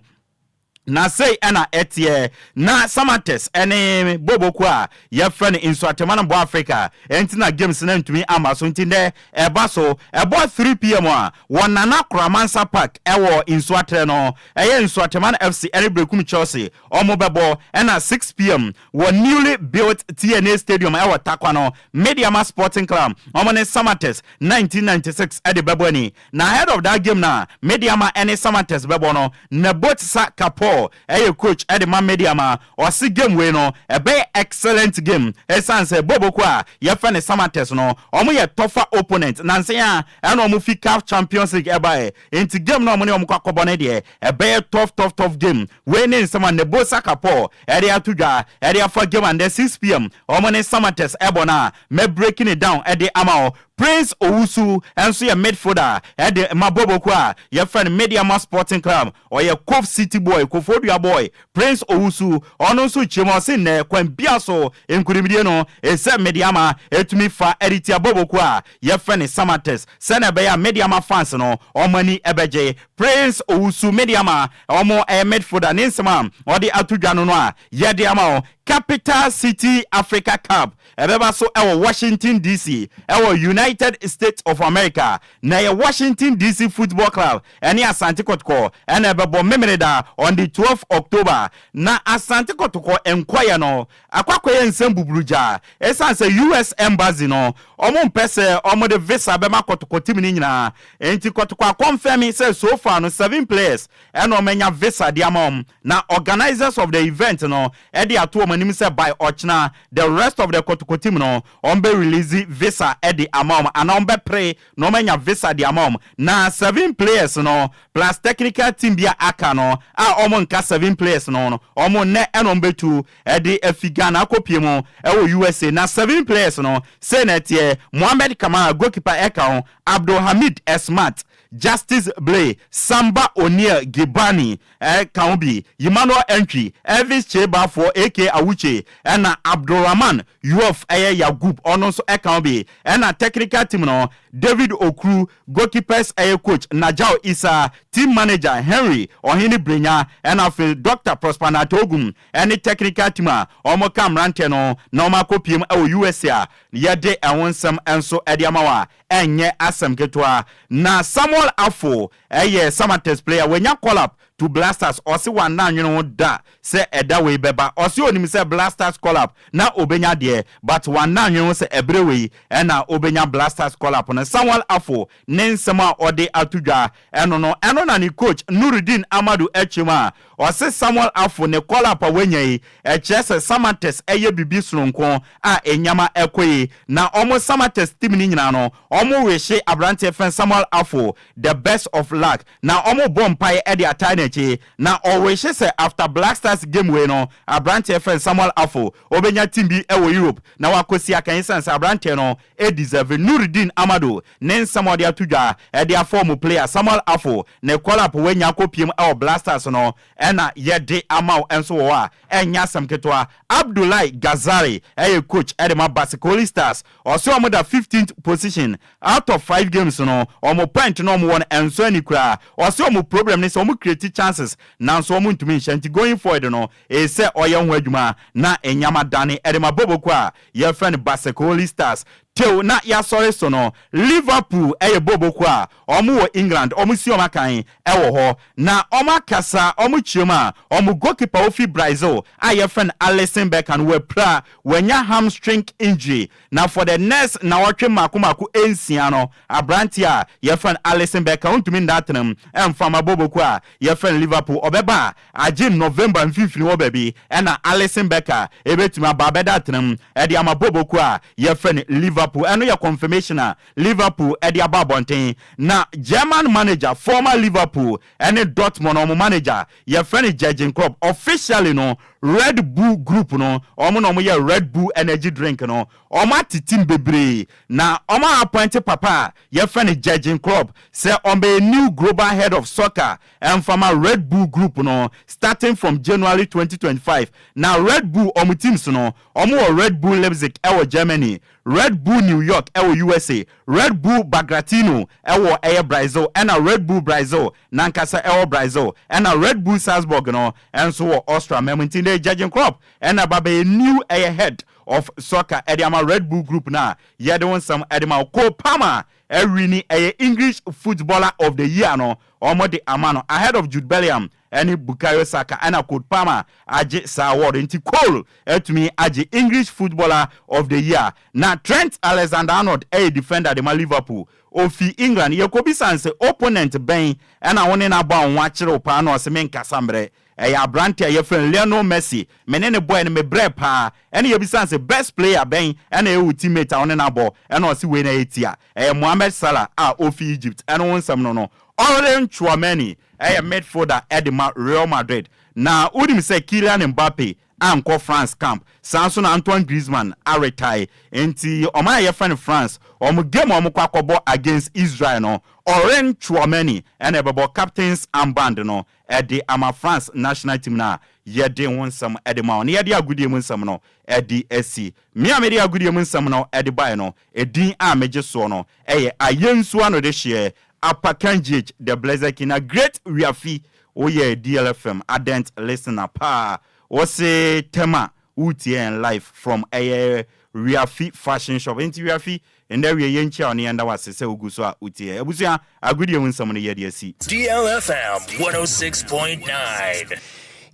Na sei ɛna ɛteɛ na Samartex ɛne boboko a yɛfrɛ no Nsoatreman no bɔ Africa, ɛnti na games no ntumi ama so. Nti dɛ ɛba so ɛbɔ 3 p.m. a wɔ Nana Koramansa Park ɛwɔ Nsoatre no, ɛyɛ Nsoatreman FC ɛne Brekum Chelsea ɔmo bɛbɔ. Ɛna 6 p.m. wɔ newly built TNA Stadium ɛwɔ Takwa no, Medeama Sporting Club ɔmo ne Samartex 1996 ɛde bɛbɔ ani. Na ahead of that game na Medeama ɛne Samartex bɛbɔ no, Nebotsa Kapɔ ɛyɛ coach ɛde ma Medeama, ɔsi game wei no ɛbɛyɛ excellent game, ɛsan sɛ boboko a yɛfɛ ne Samartex no ɔmo yɛ tougher opponent nansen a ɛna ɔmo fi CAF Champions League ɛbaɛ. Nti game na ɔmo ne ɔmo kɔ akɔbɔ ne deɛ ɛbɛyɛ tough, tough, tough game. Wei ne nsɛm a Nebosa Kapɔ ɛde ato dwa ɛde afa game and 6 p.m. ɔmo ne Samartex ɛbɔ no a mɛ breaking it down ɛde ama wo. Prince Owusu nso yɛ midfielder ɛde ma boboko a yɛfrɛ no Medeama Sporting Club. Ɔyɛ Kof City boy, Kofodua boy. Prince Owusu ɔno nso kyerɛ mu, ɔse nnɛ kwan bia so nkunimdie no ɛsɛ Medeama ɛtumi fa ɛde tia boboko a yɛfrɛ no Samartex, sɛnea ɛbɛyɛ a Medeama fans no ɔmo ani ɛbɛgye. Prince Owusu, Medeama ɔmo ɛyɛ midfielder, ne nsɛm a ɔde ato dwa no a yɛde ama wo. Capital City Africa Cup. Ɛbɛba so ɛwɔ Washington DC, ɛwɔ United States of America. Na ɛyɛ Washington DC Football Club ɛne Asante Kɔtɔkɔ ɛna ɛbɛbɔ Memeneda on the 12 October. Na Asante Kɔtɔkɔ nkɔyɛ no akɔakɔyɛ nsɛm buburugya ɛsiane sɛ US Embassy no, ɔmo mpɛ sɛ ɔmo de visa bɛma Kɔtɔkɔ team no nyinaa. Nti Kɔtɔkɔ akɔnfɛmi sɛ so far no, seven players ɛna ɔmo anya visa de ama ɔmo, na organisers of the event no ɛde ato wɔn anim sɛ by ɔkyena, the rest of the Kɔtɔkɔ team no, ɔmo bɛ release visa ɛde ama ɔmo anaa ɔmo bɛ pere na ɔmo anya visa de ama ɔmo. Na seven players no plus technical team bi a aka no a ɔmo nka seven players no, ɔmo nnɛ ɛna ɔmo bɛtu ɛde afi Ghana akɔpie mu ɛwɔ USA. Na seven players no, sei na ɛteɛ: Mohammed Kamara, goalkeeper, ɛka ho, Abdulhamid Esmat, Justice Blay, Samba O'Neil Gibani ɛka ho bi, Emmanuel Entry, Elvis Chebafoɔ aka Awuche, ɛna Abdulrahman Yof ɛyɛ Yagub, ɔno nso ɛka ho bi. Ɛna technical team no, David Okuru, goalkeepers ɛyɛ coach, Najao Isa, team manager, Henry Ɔhene Brenya, ɛna afei Dr Prosper Natogum ɛne technical team a wɔn ka mmeranteɛ no na wɔn akɔpiem ɛwɔ USA a yɛde ɛho nsɛm nso ɛde ama wa. Ɛnyɛ asɛm ketewa. Na Samuel Afo ɛyɛ Samartex player, wɔnya call up to Black Stars. Ɔsi wa na anwene ho da sɛ ɛda wei bɛba. Ɔsi onim sɛ Black Stars call up na obenya deɛ, but wa na anwene ho sɛ ɛbrɛ wei ɛna obenya Black Stars call up no. Samuel Afo ne nsɛm a ɔde ato dwa ɛno no, ɛno na ne coach Nurudin Amadu akyim a ɔsi Samuel Afo ne call up a wanya yi ɛkyerɛ sɛ Samartex ɛyɛ bibi sononko a enyama ɛkɔ yi. Na ɔmo Samartex team ne nyinaa no, ɔmo wehye aberanteɛ fɛn Samuel Afo the best of luck, na ɔmo bɔ mpaeɛ ɛde atae n'akyi, na ɔwehye sɛ after Black Stars game wei no, aberanteɛ fɛn Samuel Afo obenya team bi ɛwɔ Europe na wakɔsi akan san sɛ aberanteɛ no ɛdeserve. Nurudin Amado ne nsɛm a ɔde ato dwa ɛde afɔ ɔmo player Samuel Afo ne call up wanya akɔpiem ɛwɔ Black Stars no ɛna yɛde ama wo nso wɔ hɔ a ɛnyɛ asɛm ketewa. Abdullahi Gazari ɛyɛ coach ɛde ma Basake Holy Stars. Ɔsɛ ɔmo da 15th position out of five games no, ɔmo point no ɔmo wɔ no ɛnso ani koraa. Ɔsɛ ɔmo problem ne sɛ ɔmo create chances nanso ɔmo ntumi nhyɛ, nti going forward no, ɛsɛ ɔyɛ ho adwuma na ɛnyama dane ɛde ma boboko a yɛfrɛ no Basake Holy Stars. Tew na yɛasɔre so no, Liverpool ɛyɛ boboko a ɔmo wɔ England, ɔmo si ɔmo akan ɛwɔ hɔ na ɔmo akasa ɔmo kyerɛ mu a ɔmo goalkeeper ofi Brazil a yɛfrɛ no Alisson Becker no, wɔapira, wɔanya hamstring injury, na for the next na wɔtwe mako mako 6 no, aberante a yɛfrɛ no Alisson Becker ntumi nda atenam ɛmfa ma boboko a yɛfrɛ no Liverpool. Ɔbɛba a agye November mfimfini hɔ baabi ɛna Alisson Becker ebɛtumi aba abɛda atenam ɛde ama boboko a yɛfrɛ no Liverpool. Ɛno yɛ confirmation a Liverpool ɛde aba abɔnten. Na German manager, former Liverpool ɛne Dortmund ɔmo manager, yɛfrɛ no Jurgen Klopp, officially no, Red Bull Group no, ɔmo na ɔmo yɛ Red Bull energy drink no, ɔmo ate team bebree na ɔmo appoint papa a yɛfrɛ no Jurgen Klopp sɛ ɔmbɛyɛ new global head of soccer ɛnfama Red Bull Group no starting from January 2025. Na Red Bull ɔmo teams no, ɔmo wɔ Red Bull Leipzig ɛwɔ Germany, Red Bull New York ɛwɔ USA, Red Bull Bragantino ɛwɔ ɛyɛ Brazil, ɛna Red Bull Brazil nankasa ɛwɔ Brazil, ɛna Red Bull Salzburg no ɛnso wɔ Austria mɛmu. Nti ne Jurgen Klopp ɛna ba bɛyɛ new ɛyɛ head of soccer ɛde ama Red Bull Group na yɛde wɔn nsɛm ɛde ma. Cole Palmer ɛwi ni ɛyɛ English Footballer of the Year no, wɔn de ama no ahead of Jude Bellingham ɛne Bukayo Saka, ɛna Cole Palmer agye saa award. Nti Cole ɛtumi agye English Footballer of the Year. Na Trent Alexander-Arnold ɛyɛ defender de ma Liverpool, ofi England. Yɛkɔbisa sɛ opponent bɛn ɛna wɔne n'abɔ a wɔn akyerɛw paa, na ɔsɛ menkasa mmerɛ, ɛyɛ aberante a yɛfrɛ no Lionel Messi, me ne ne boy no mebrɛ paa. Ɛne yɛbisa sɛ best player bɛn ɛna ɛwɔ teammate a ɔne n'abɔ, ɛna ɔsi wei na ɛyɛ tia ɛyɛ Mohamed Salah a ofi Egypt. Ɛno ho nsɛm no, Aurelien Tchouameni ɛyɛ midfielder ɛde ma Real Madrid. Na wonim sɛ Kylian Mbappe ankɔ France camp, saa nso na Antoine Griezmann aretae, nti ɔman a yɛfrɛ no France, ɔmo game a ɔmo kɔ akɔbɔ against Israel no, Aurelien Tchouameni ɛna ɛbɛbɔ captain's armband no ɛde ama France national team. No a yɛde ho nsɛm ɛde ma wɔn na yɛde agodie mu nsɛm no ɛde asi mmea a mede agodie mu nsɛm no ɛde baeɛ no, edin a megye soɔ no ɛyɛ Ayensu ano de hyeɛ Apakan GH, the Blessed King. Na Great Wiafi, woyɛ DLFM ardent listener paa, wɔse tɛma.
Woretie yɛn live from ɛyɛ Wiafi Fashion Shop. Enti Wiafi, ndɛ awie yɛnkyia wo na yɛnda wo ase sɛ wogu so a wotie yɛn. Abusua, agodie ho nsɛm no yɛde asi.
DLFM 106.9.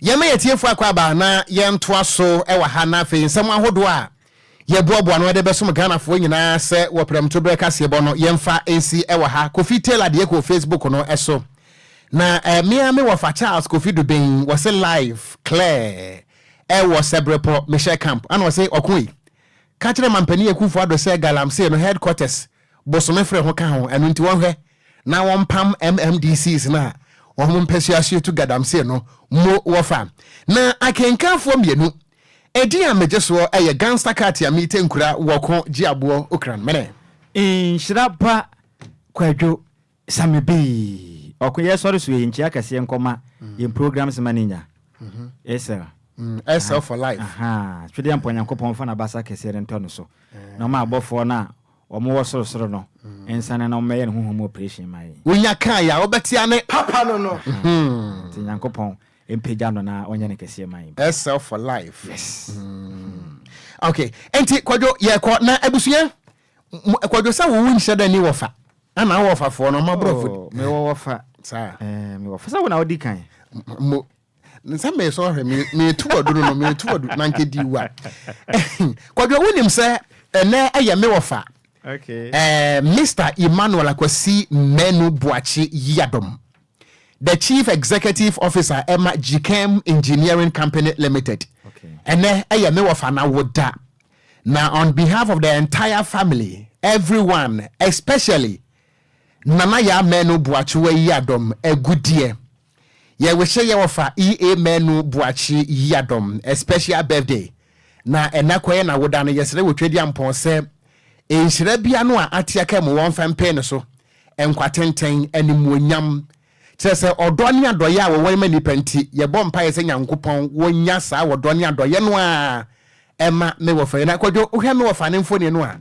Yɛma yɛn atiefo akwaaba na yɛntoa so wɔ ha na afei nsɛm ahodoɔ a yɛboaboa ano de bɛsom Ghanafoɔ nyinaa sɛ wɔ prɛmtoberɛ kaseɛbɔ no yɛmfa nsi wɔ ha. Kofi Taylor deɛ kɔ Facebook no so na me ara me wɔfa Charles Kofi Dubeng wɔse live clear ɛwɔ Sɛbrɛpɔ Mehyɛ camp ana ɔse ɔko yi ka kyerɛ Mampanin Akuffo Addo sɛ Galamsey no headquarters bosome frɛ ho ka ho ɛno nti wɔnhwɛ na wɔmpam MMDCs no a wɔn mpɛsuasoɛ tu Gadamsey no mo wɔfa na akenkanfoɔ mmienu Edin a megye soɔ yɛ Gangsta Cat a meete nkura wɔ ko gye aboɔ okran mene.
Nhyira ba Kwadwo Same bii ɔko yɛ sɔre so yi nkyea kɛseɛ nkɔ ma yɛn programs manager Esel
Esel for life.
Ahaa Twedeɛ Mpɔ Nyankopɔn mfa nabasa kɛseɛ no ntɔ no so na ɔma abɔfoɔ no a wɔn wɔ soro soro no nsane na wɔn mɛyɛ no honhom mu operation ma yɛn.
Wonya kae a wobɛte ane.
Papa no no.
Ahaa nti Nyankopɔn mpagya no na ɔnyɛ no kɛseɛ ma yɛn.
Esel for life.
Yes.
Ok nti Kwadwo yɛkɔ na abusua Kwadwo sɛ wo nhyɛ da ni wɔfa ana wo wɔfafoɔ no ɔmo aborɔfo.
Oh, mewɔ wɔfa.
Saa.
Eh, mewɔ fa sɛ wo na wodi kan.
Mo nsɛ mesɔ hwɛ me metu wadu no no metu wadu na nke di wa. Kwadwo wonim sɛ ɛnɛ ɛyɛ me wɔfa.
Okay.
Eh, Mr. Emmanuel Akwasi Manu Boakye Yiadom. The Chief Executive Officer ɛma Gchem Engineering Company Limited. Ɛnɛ ɛyɛ me wɔfa na woda. Na on behalf of the entire family, everyone, especially Nana Yaa Manu Boakye Yiadom Agudeɛ, yɛ wihye yɛ wɔfa EA Manu Boakye Yiadom a special birthday. Na ɛnɛ kɔyɛ na woda no yɛsrɛ wɔ Tweduampɔn sɛ nhyira bia no a ate aka mu wɔmfa mpee no so, nkwa tenten, animuonyam, Kyerɛ sɛ, ɔdɔ ne adɔeɛ a wɔwɔ ma nnipa nti, yɛbɔ mpaeɛ sɛ Nyankopɔn wɔnya saa ɔdɔ ne adɔeɛ no ara ɛma me wɔfa yi. Na Kwadwo, wohwɛ me wɔfa ne mfoni no a,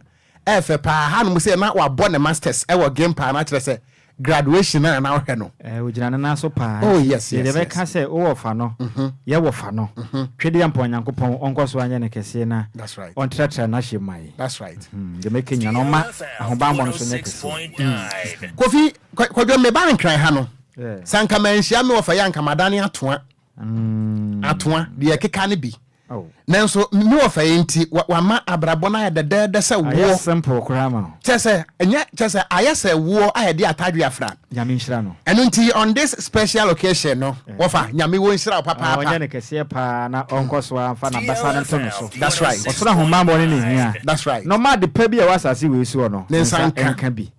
ɛɛfɛ paa. Hanom sɛ na wabɔ ne masters ɛwɔ Gimpa no, akyerɛ sɛ graduation a na wohwɛ no.
Ɛɛ, ogyina ne nan so paa.
Oh, yes,
Deɛ
yes,
yɛbɛka
yes.
sɛ wo wɔfa no, yɛ wɔfa no. Twedeɛ mpa Onyankopɔn ɔnkɔ so anyɛ no kɛseɛ na
That's right.
ɔntrɛtrɛ n'ahyɛ mu ma yɛn.
That's right.
Deɛ mɛka nyinaa no, ɔmma ahobammɔ no so nyɛ kɛseɛ.
Kofi, Kwadwo me ba Nkran ha no, sɛ anka manhyia me wɔfa yi anka madane atoa. Atoa, deɛ ɛkeka no bi. Nanso me wɔfa yi nti, wama abrabɔ no ayɛ dɛdɛɛdɛ sɛ woɔ.
Ayɛ simple koraa ma wo.
Kyerɛ sɛ, ɛnyɛ, kyerɛ sɛ ayɛ sɛ woɔ a yɛde atadwe afra.
Nyame nhyira no.
Ɛno nti on this special occasion no, wɔfa, Nyame wɔ nhyira wo papaapa.
Ɔnyɛ no kɛseɛ paa na ɔnkɔ so ara mfa n'abasa no nto no so.
That's right.
Ɔsoro ahomammɔ no na ɛhia.
That's right.
Na ɔma ade pa bi a ɛwɔ asase wei soɔ no,
Ne nsa nka.
nka bi.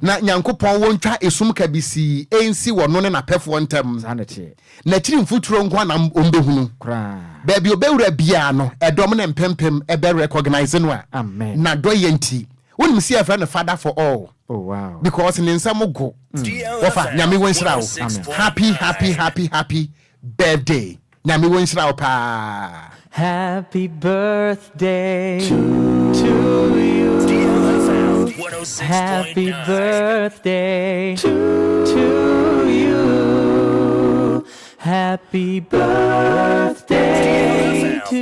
Na Nyankopɔn wɔntwa esum kabisii nsi wɔno ne n'apɛfoɔ ntam.
Saa na ɛteɛ.
N'akyiri mfuturo nko ara na wɔbɛhunu.
Koraa.
Baabi ɔbɛwura biara no, ɛdɔm ne mpempem bɛ recognise no a,
Amen.
n'adɔeɛ nti. Wonim sɛ yɛfrɛ no father for all.
Oh wow.
Because ne nsam go. Wɔfa, Nyame wɔ nhyira wo.
Amen.
Happy happy happy happy birthday. Nyame wɔ nhyira wo paa.
Happy birthday to you. Happy birthday to you. Happy birthday to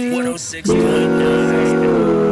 you.